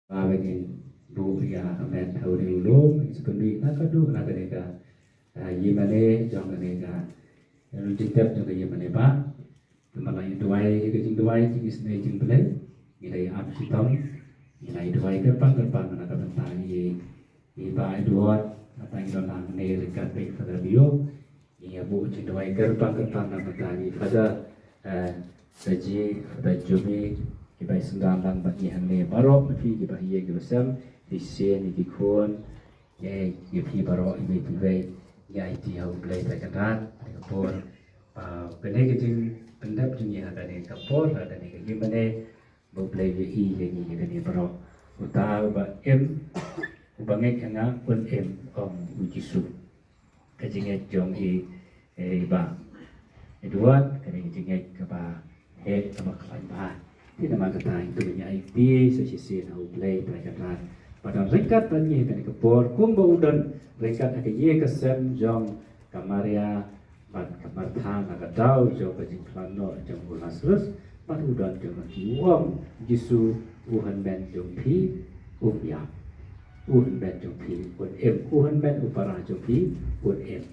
Ba ngin buh ïa ka met ha u ri u lum, ngin sa pynmih na ka duh na kane ka, ah, ïingmane jong kane ka, ïa u jingtep jong ka ïingmane ba. Te ma la ïa duwai ïa ka jingduwai jong ngi sngewbha jong U Blei, ngi la ïa ap shitom, ngi la ïa duwai kyrpang kyrpang na ka bynta i, i Bah Edward, na ka bynta ngi don hangne ryngkat bad Father Bio, ngi ïa buh jingduwai kyrpang kyrpang na ka bynta i Father, eh, Saji, Father Jomi, kiba ïa sngewdon lang bad ngi hangne baroh, phi kiba ïa kiba sem, phi shisien, ïa ki khun, Ïa, ïa phi baroh, ïa phi baroh, ïa phi baroh, ïa phi ha U Blei Trai Kynrad, ha ka por, ah, kane ka jingpyndep jong ngi ha kane ka por, ha kane ka ïingmane, ba U Blei u ïohi ïa ngi ïa kane baroh. Uta uba im, uba ngeit ha nga un im, ong u Jisu. Ka jingngeit jong i, eh, i Bah Edward, kane ka jingngeit kaba heh kaba khlaiñ bha. Te namar kata ngin ïa aiti sa shisien ha U Blei Trai Kynrad. Ba don ryngkat bad ngi ha kane ka por kumba u don ryngkat ha ka ïing ka sem jong ka Maria bad ka Martha na ka daw jong ka jingpynlong noh jong u Lasarus, bad u don jong ngi, u ong Jisu, u hynmen jong phi um ïap. U hynmen jong phi un im, u hynmen u para jong phi un im.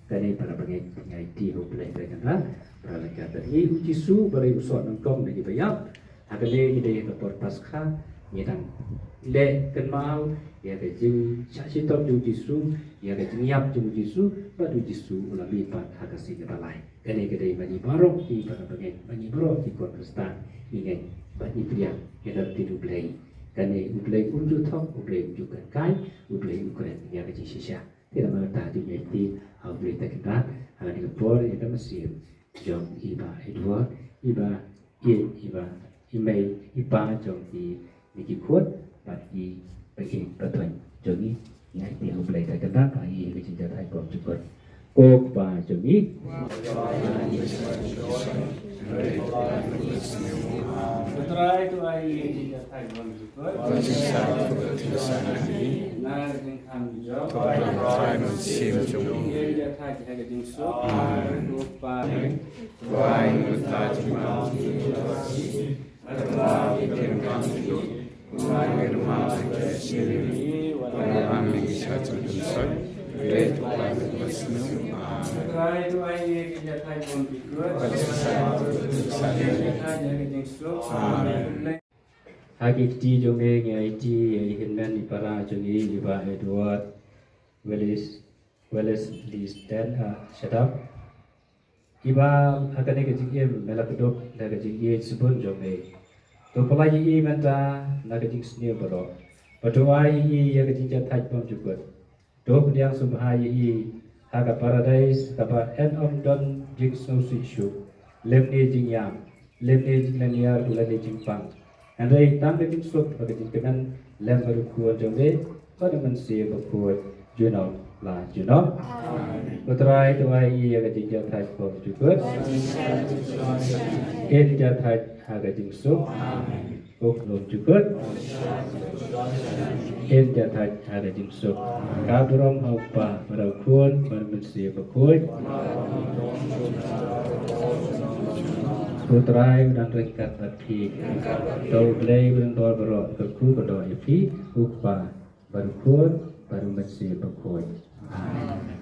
Kane para bangeit, ngi aiti ha U Blei Trai Kynrad, para leh ka, ïa u Jisu ba la ïohsngew nyngkong na kiba ïap. Ha kane ngi dei ha ka por Paskha, ngi dang leh kynmaw ïa ka jingshah shitom jong u Jisu, ïa ka jingïap jong u Jisu, bad u Jisu u la mihpat ha ka sngi kaba lai. Kane ka dei ma ngi baroh ki para bangeit, ma ngi baroh ki khun Khristan, ngi ngeit bad ngi pdiang ïa ka ktien U Blei. Kane U Blei um ju thok, U Blei um ju kynkai, U Blei u kren ïa ka jingshisha. Te namar kata to ngi aiti ha U Blei Trai Kynrad, ha kane ka por ïa ka mynsiem jong i Bah Edward, i Bah, i, i Bah, i mei, i pa jong i, i ki khun bad i ba i ba tuan jong i. Ngi aiti ha U Blei Trai Kynrad, ba i ka jingjahthait bymjukut. Ko Kpa jong i. Ko Trai, to ai ïa ka jingïathait bymjukut na ka jingkhang jong U Mynsiem jong U. Ïa ka jingïathait ha ka jingsuk. Amen. Ko Pa, to ai ïa ka jingïathait bymjukut. Ha ki kti jong me ngi aiti ïa i hynmen i para jong ngi, i Bah Edward Willis, Willis Listen, ah, Shadap. Iba ha kane ka jingim me la pynduh da ka jingïeit shibun jong me. To pynlait ïa i mynta na ka jingsniew baroh. Bad to ai ïa i ïa ka jingjahthait bymjukut. To pdiang sngewbha ïa i ha ka paradais kaba yn ym don jingsngewsih shuh, lymne jingïap, lymne jinglynñiar lane jingpang. Hynrei tang ka jingsuk bad ka jingkmen lem bad U Khun jong me bad U Mynsiem Bakhuid, junom la junom. Amen. Ko Trai, to ai ïa i ïa ka jingjahthait bymjukut. Yn jahthait ha ka jingsuk. Amen. Ko Khun jukut. Yn jahthait ha ka jingsuk. Ka burom ha U Kpa bad U Khun bad U Mynsiem Bakhuid. Ko Trai un nang ryngkat bad phi. To U Blei ba don bor baroh un kyrkhu kyrdoh ïa phi, U Kpa bad U Khun bad U Mynsiem Bakhuid. Amen.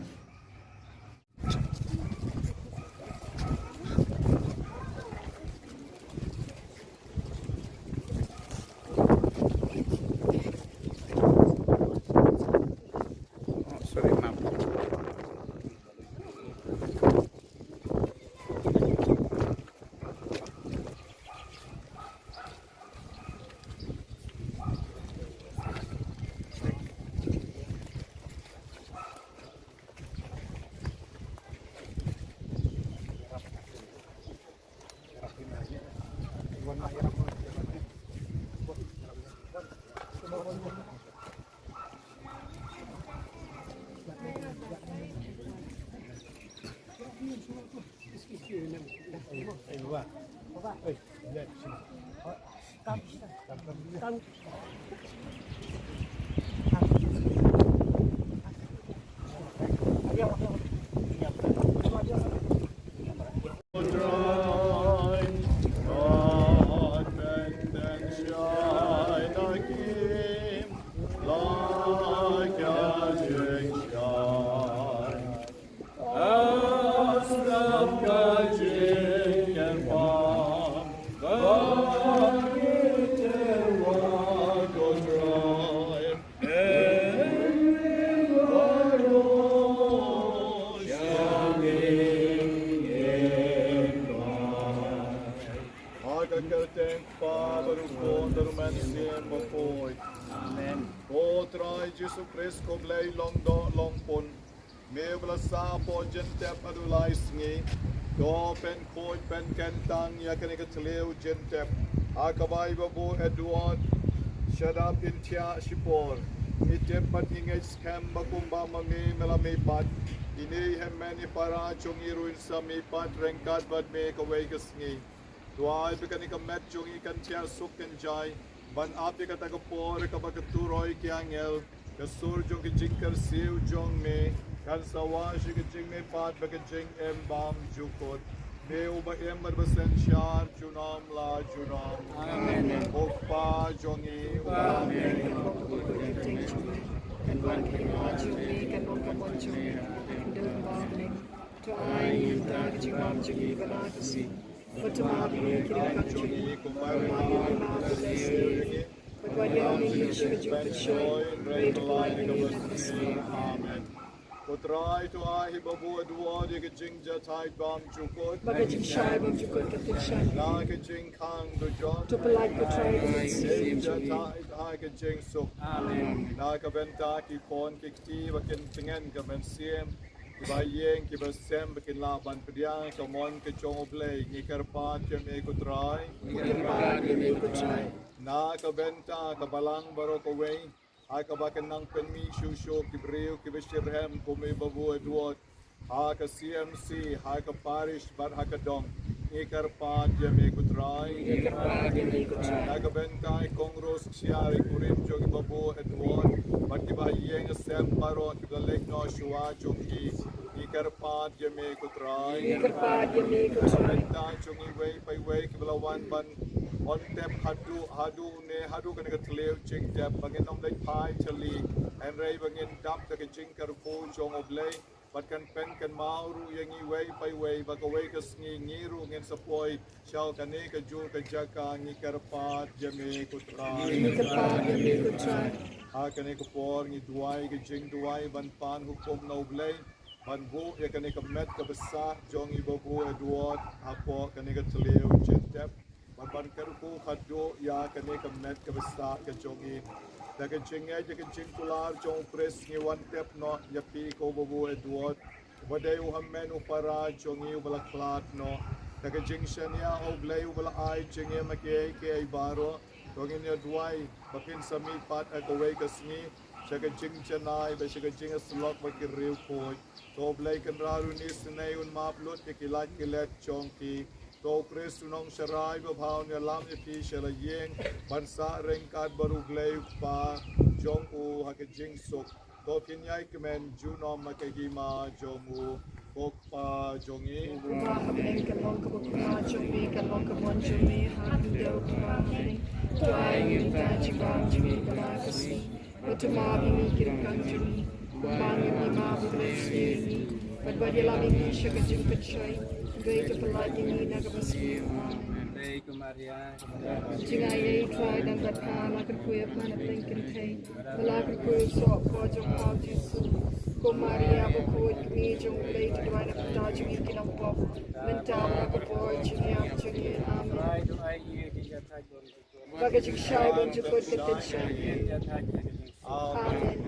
Ha ka kyrteng U Kpa bad U Khun bad U Mynsiem Bakhuid. Amen. Ko Trai Jisu Khrist, ko Blei longdoh longpun, me uba la sah hapoh jingtep haduh lai sngi, to pynkhuid pynkyntang ïa kane ka thliew jingtep, ha kaba i Babu Edward Shadap in thiah shipor. Ngi tip bad ngi ngeit skhem ba kumba ma me me la mihpat, ine i hynmen i para jong ngi ruh in sa mihpat ryngkat bad me kawei ka sngi. To ai ba kane ka met jong i kan thiah suk kynjai ban ap ïa kata ka por kaba ka turoi ki angel, ka sur jong ka jingkyrsiew jong me kan sa wad sha ka jingmihpat bad ka jingim bymjukut. Me uba im bad ba synshar junom la junom. Amen. Ko Kpa jong ngi uba ha bneng, kan wan ka kyrteng jong me, kan long ka mon jong me, kan ong kumba ha bneng. To ai ïa ngi mynta ka jingbam jong ngi kaba la ka sngi. Bad to map ïa ngi ki ryngkat jong ngi, kumba ngi map ïa ki ba la leh ïa ngi. Bad wat ïa ngi ïa ngi sha ka jingpynshoi, hynrei to pynlait ïa ngi na ka bymjukut. Amen. Ko Trai, to ai ha i Babu Edward ïa ka jingjahthait bymjukut. Ba ka jingshai bymjukut kan pynshai. Na ka jingkhang dujok. To pynlait, ko Trai, ïa ka jingshai bymjukut ha ka jingsuk. Amen. Na ka bynta ki khun ki kti ba kin tngen ka mynsiem, kiba ïeng kiba sem ba kin lah ban pdiang ka mon ka jong U Blei, ngi kyrpad ïa me ko Trai. Ngi kyrpad ïa me ko Trai. Na ka bynta ka balang baroh kawei, ha kaba kin nang pynmih shuh shuh ki briew kiba shitrhem kum i Babu Edward, ha ka C M C, ha ka parish bad ha ka dong. Ngi kyrpad ïa me ko Trai. Ngi kyrpad ïa me ko Trai. Na ka bynta i Kong Rose Kshiar, i kurim jong i Babu Edward, bad kiba ha ïing ha sem baroh kiba la leit noh shuwa jong ki. Ngi kyrpad ïa me ko Trai. Ngi kyrpad ïa me ko Trai. Na ka bynta jong iwei pa iwei kiba la wan ban wan tep haduh, haduh ne, haduh kane ka thliew jingtep, ba ngin ym leit phai tylli, hynrei ba ngin dap da ka jingkyrkhu jong U Blei. Bad kan pynkynmaw ruh ïa ngi iwei pa iwei ba kawei ka sngi ngi ruh ngin sa poi sha kane ka jur ka jaka. Ngi kyrpad ïa me ko Trai. Ngi kyrpad ïa me ko Trai. Ha kane ka por ngi duwai ka jingduwai ban pan hukum na U Blei, ban buh ïa kane ka met kaba sah jong i Babu Edward hapoh kane ka thliew jingtep. Bad ban kyrkhu khadduh ïa kane ka met kaba sah ka jong i. Da ka jingngeit da ka jingkular jong U Khrist ngi wan tep noh ïa phi ko Babu Edward, uba dei u hynmen u para jong ngi uba la khlad noh. Da ka jingshaniah, O Blei uba la ai jingim ha kiei kiei baroh, to ngin ïa duwai ba phin sa mihpat ha kawei ka sngi sha ka jingjanai bad sha ka jingïasyllok bad ki riewkhuid. To Blei Kynrad un isynei, un map lut ïa ki lait ki let jong ki. To Khrist u nongsharai babha un ïalam ïa phi sha la ïing ban sah ryngkat bad U Blei U Kpa jong u ha ka jingsuk. To phin ïai kmen junom ha ka hima jong u. Ko Kpa jong ngi. Uba ha bneng, kan long kaba kumba jong me, kan long ka mon jong me ha khyndew kumba ha bneng. To ai ngi mynta jingbam jong ngi ha kane ka sngi. Bad to map ïa ngi ki ryngkang jong ngi, kumba ngi map ïa ki ba pynlait ïa ngi. Bad wat ïalam ïa ngi sha ka jingpynshoi, hynrei to pynlait ïa ngi na kaba sniew. Amen. Ave Maria. Jingaiei Trai dang bad pha, la kyrkhu ïa pha na pdeng kynthei, bad la kyrkhu ïa u soh jong pha u Jisu. Ko Maria bakhuid, kmie jong U Blei, to duwai na ka bynta jong ngi ki nongpop, mynta bad ha ka por jingïap jong ngi. Amen. Ba ka jingshai bymjukut kan pynshai. Amen.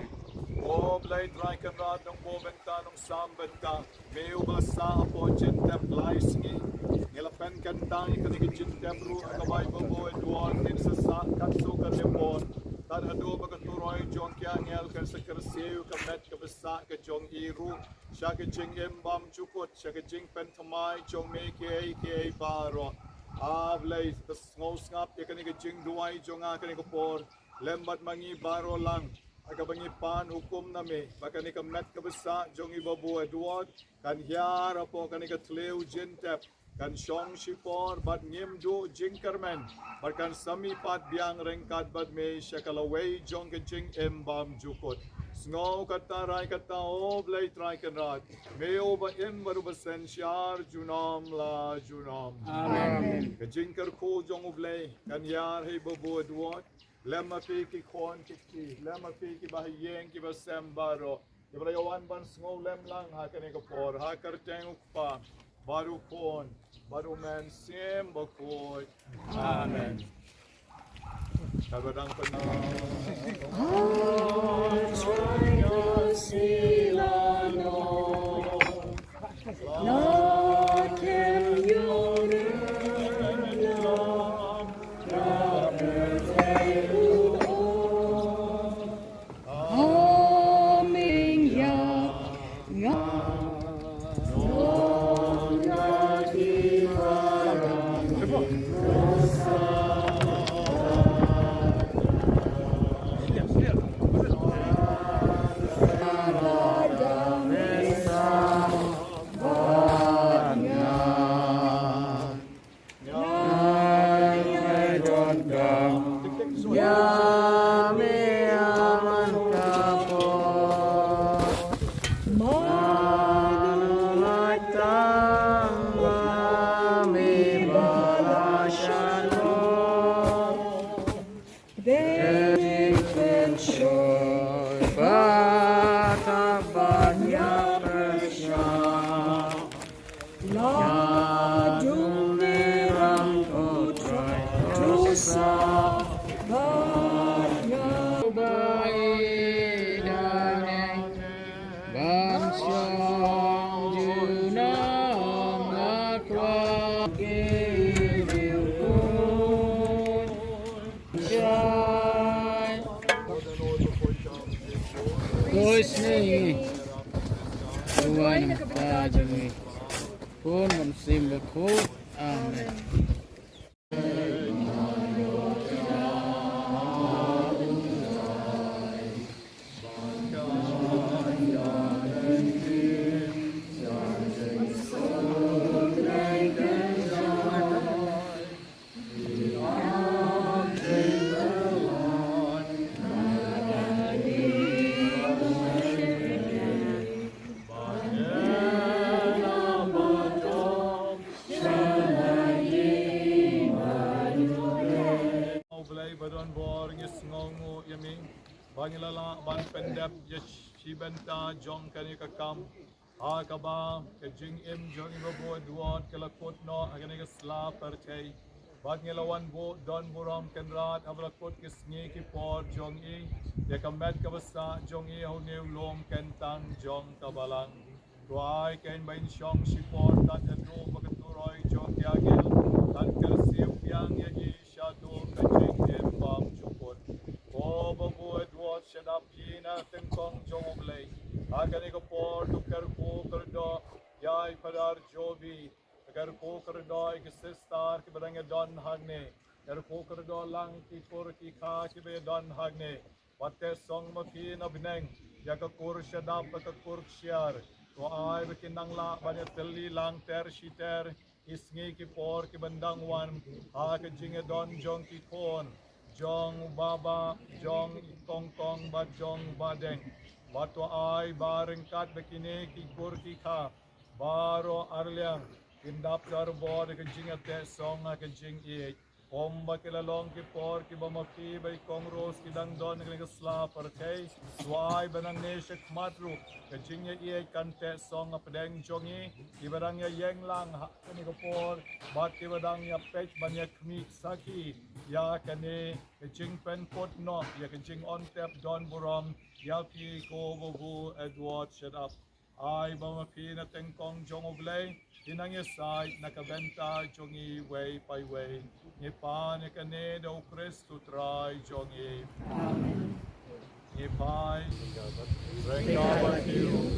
O Blei Trai Kynrad, Nongbuh bynta, Nongsam bynta, me uba la sah hapoh jingtep lai sngi. Ngi la pynkyntang ïa kane ka jingtep ruh ha kaba i Babu Edward un sa sah katto katne por. Tad haduh ba ka turoi jong ki angel kan sa kyrsiew ka met kaba sah ka jong i ruh sha ka jingim bymjukut, sha ka jingpynthymmai jong me kiei kiei baroh. A Blei, to sngewsngap ïa kane ka jingduwai jong nga ha kane ka por. Lem bad ma ngi baroh lang ha kaba ngi pan hukum na me ba kane ka met kaba sah jong i Babu Edward kan hiar hapoh kane ka thliew jingtep, kan shong shipor bad ngim duh jingkyrmen, bad kan sa mihpat biang ryngkat bad me sha ka lawei jong ka jingim bymjukut. Sngew kata, rai kata, O Blei Trai Kynrad, me uba im bad uba synshar junom la junom. Amen. Ka jingkyrkhu jong U Blei kan hiar ha i Babu Edward. Lem ma phi ki khun ki kti, lem ma phi kiba ha ïing kiba sem baroh, kiba la wan ban sngewlem lang ha kane ka por, ha ka kyrteng U Kpa, bad U Khun, bad U Mynsiem Bakhuid. Amen. Kaba dang pynang. Khun, Mynsiem Bakhuid. Amen. U Blei ba don bor, ngi sngewnguh ïa me ba ngi la lah ban pyndep ïa shi bynta jong kane ka kam, ha kaba ka jingim jong i Babu Edward ka la kut noh ha kane ka sla pyrthei. Bad ngi la wan buh don burom Kynrad haba la kut ki sngi ki por jong i ïa ka met kaba sah jong i ha une u lum kyntang jong ka balang. To ai kein ba in shong shipor tad haduh ba ka turoi jong ki angel kan kyrsiew biang ïa i shaduh ka jingim bymjukut. Ko Babu Edward, shadap hi na tyngkong jong U Blei ha kane ka por. To kyrkhu kyrdoh ïa i Phadar Jobi, kyrkhu kyrdoh ïa ki sister kiba dang ïa don hangne, kyrkhu kyrdoh lang ki kur ki kha kiba ïa don hangne. Wat teh song ma phi na bneng ïa ka kur shadap bad ka kur kshiar. To ai ba kin nang lah ban ïa tylli lang ter shi ter ki sngi ki por kiban dang wan ha ka jingïadon jong ki khun jong u Bah Bah, jong i Kong Kong bad jong u Bah Deng. Bad to ai ba ryngkat bad kine ki kur ki kha baroh arliang kin dap tarbor da ka jingïateh song ha ka jingïeit. Kumba ki la long ki por kiba ma phi bad i Kong Rose ki dang don ha kane ka sla pyrthei, to ai ba nangne shakhmat ruh ka jingïaieit kan teh song hapdeng jong ngi kiba dang ïa ïeng lang ha kane ka por bad kiba dang ïa peit ban ïa khmih sakhi ïa kane ka jingpynkut noh ïa ka jingongtep don burom ïa phi ko Babu Edward shadap. Ai ba ma phi na tyngkong jong U Blei, in nang ïasaid na ka bynta jong ngi iwei pa iwei. Ngi pan ïa kane da U Khrist U Trai jong ngi. Amen. Ngi pan. Ryngkat bad phi ruh.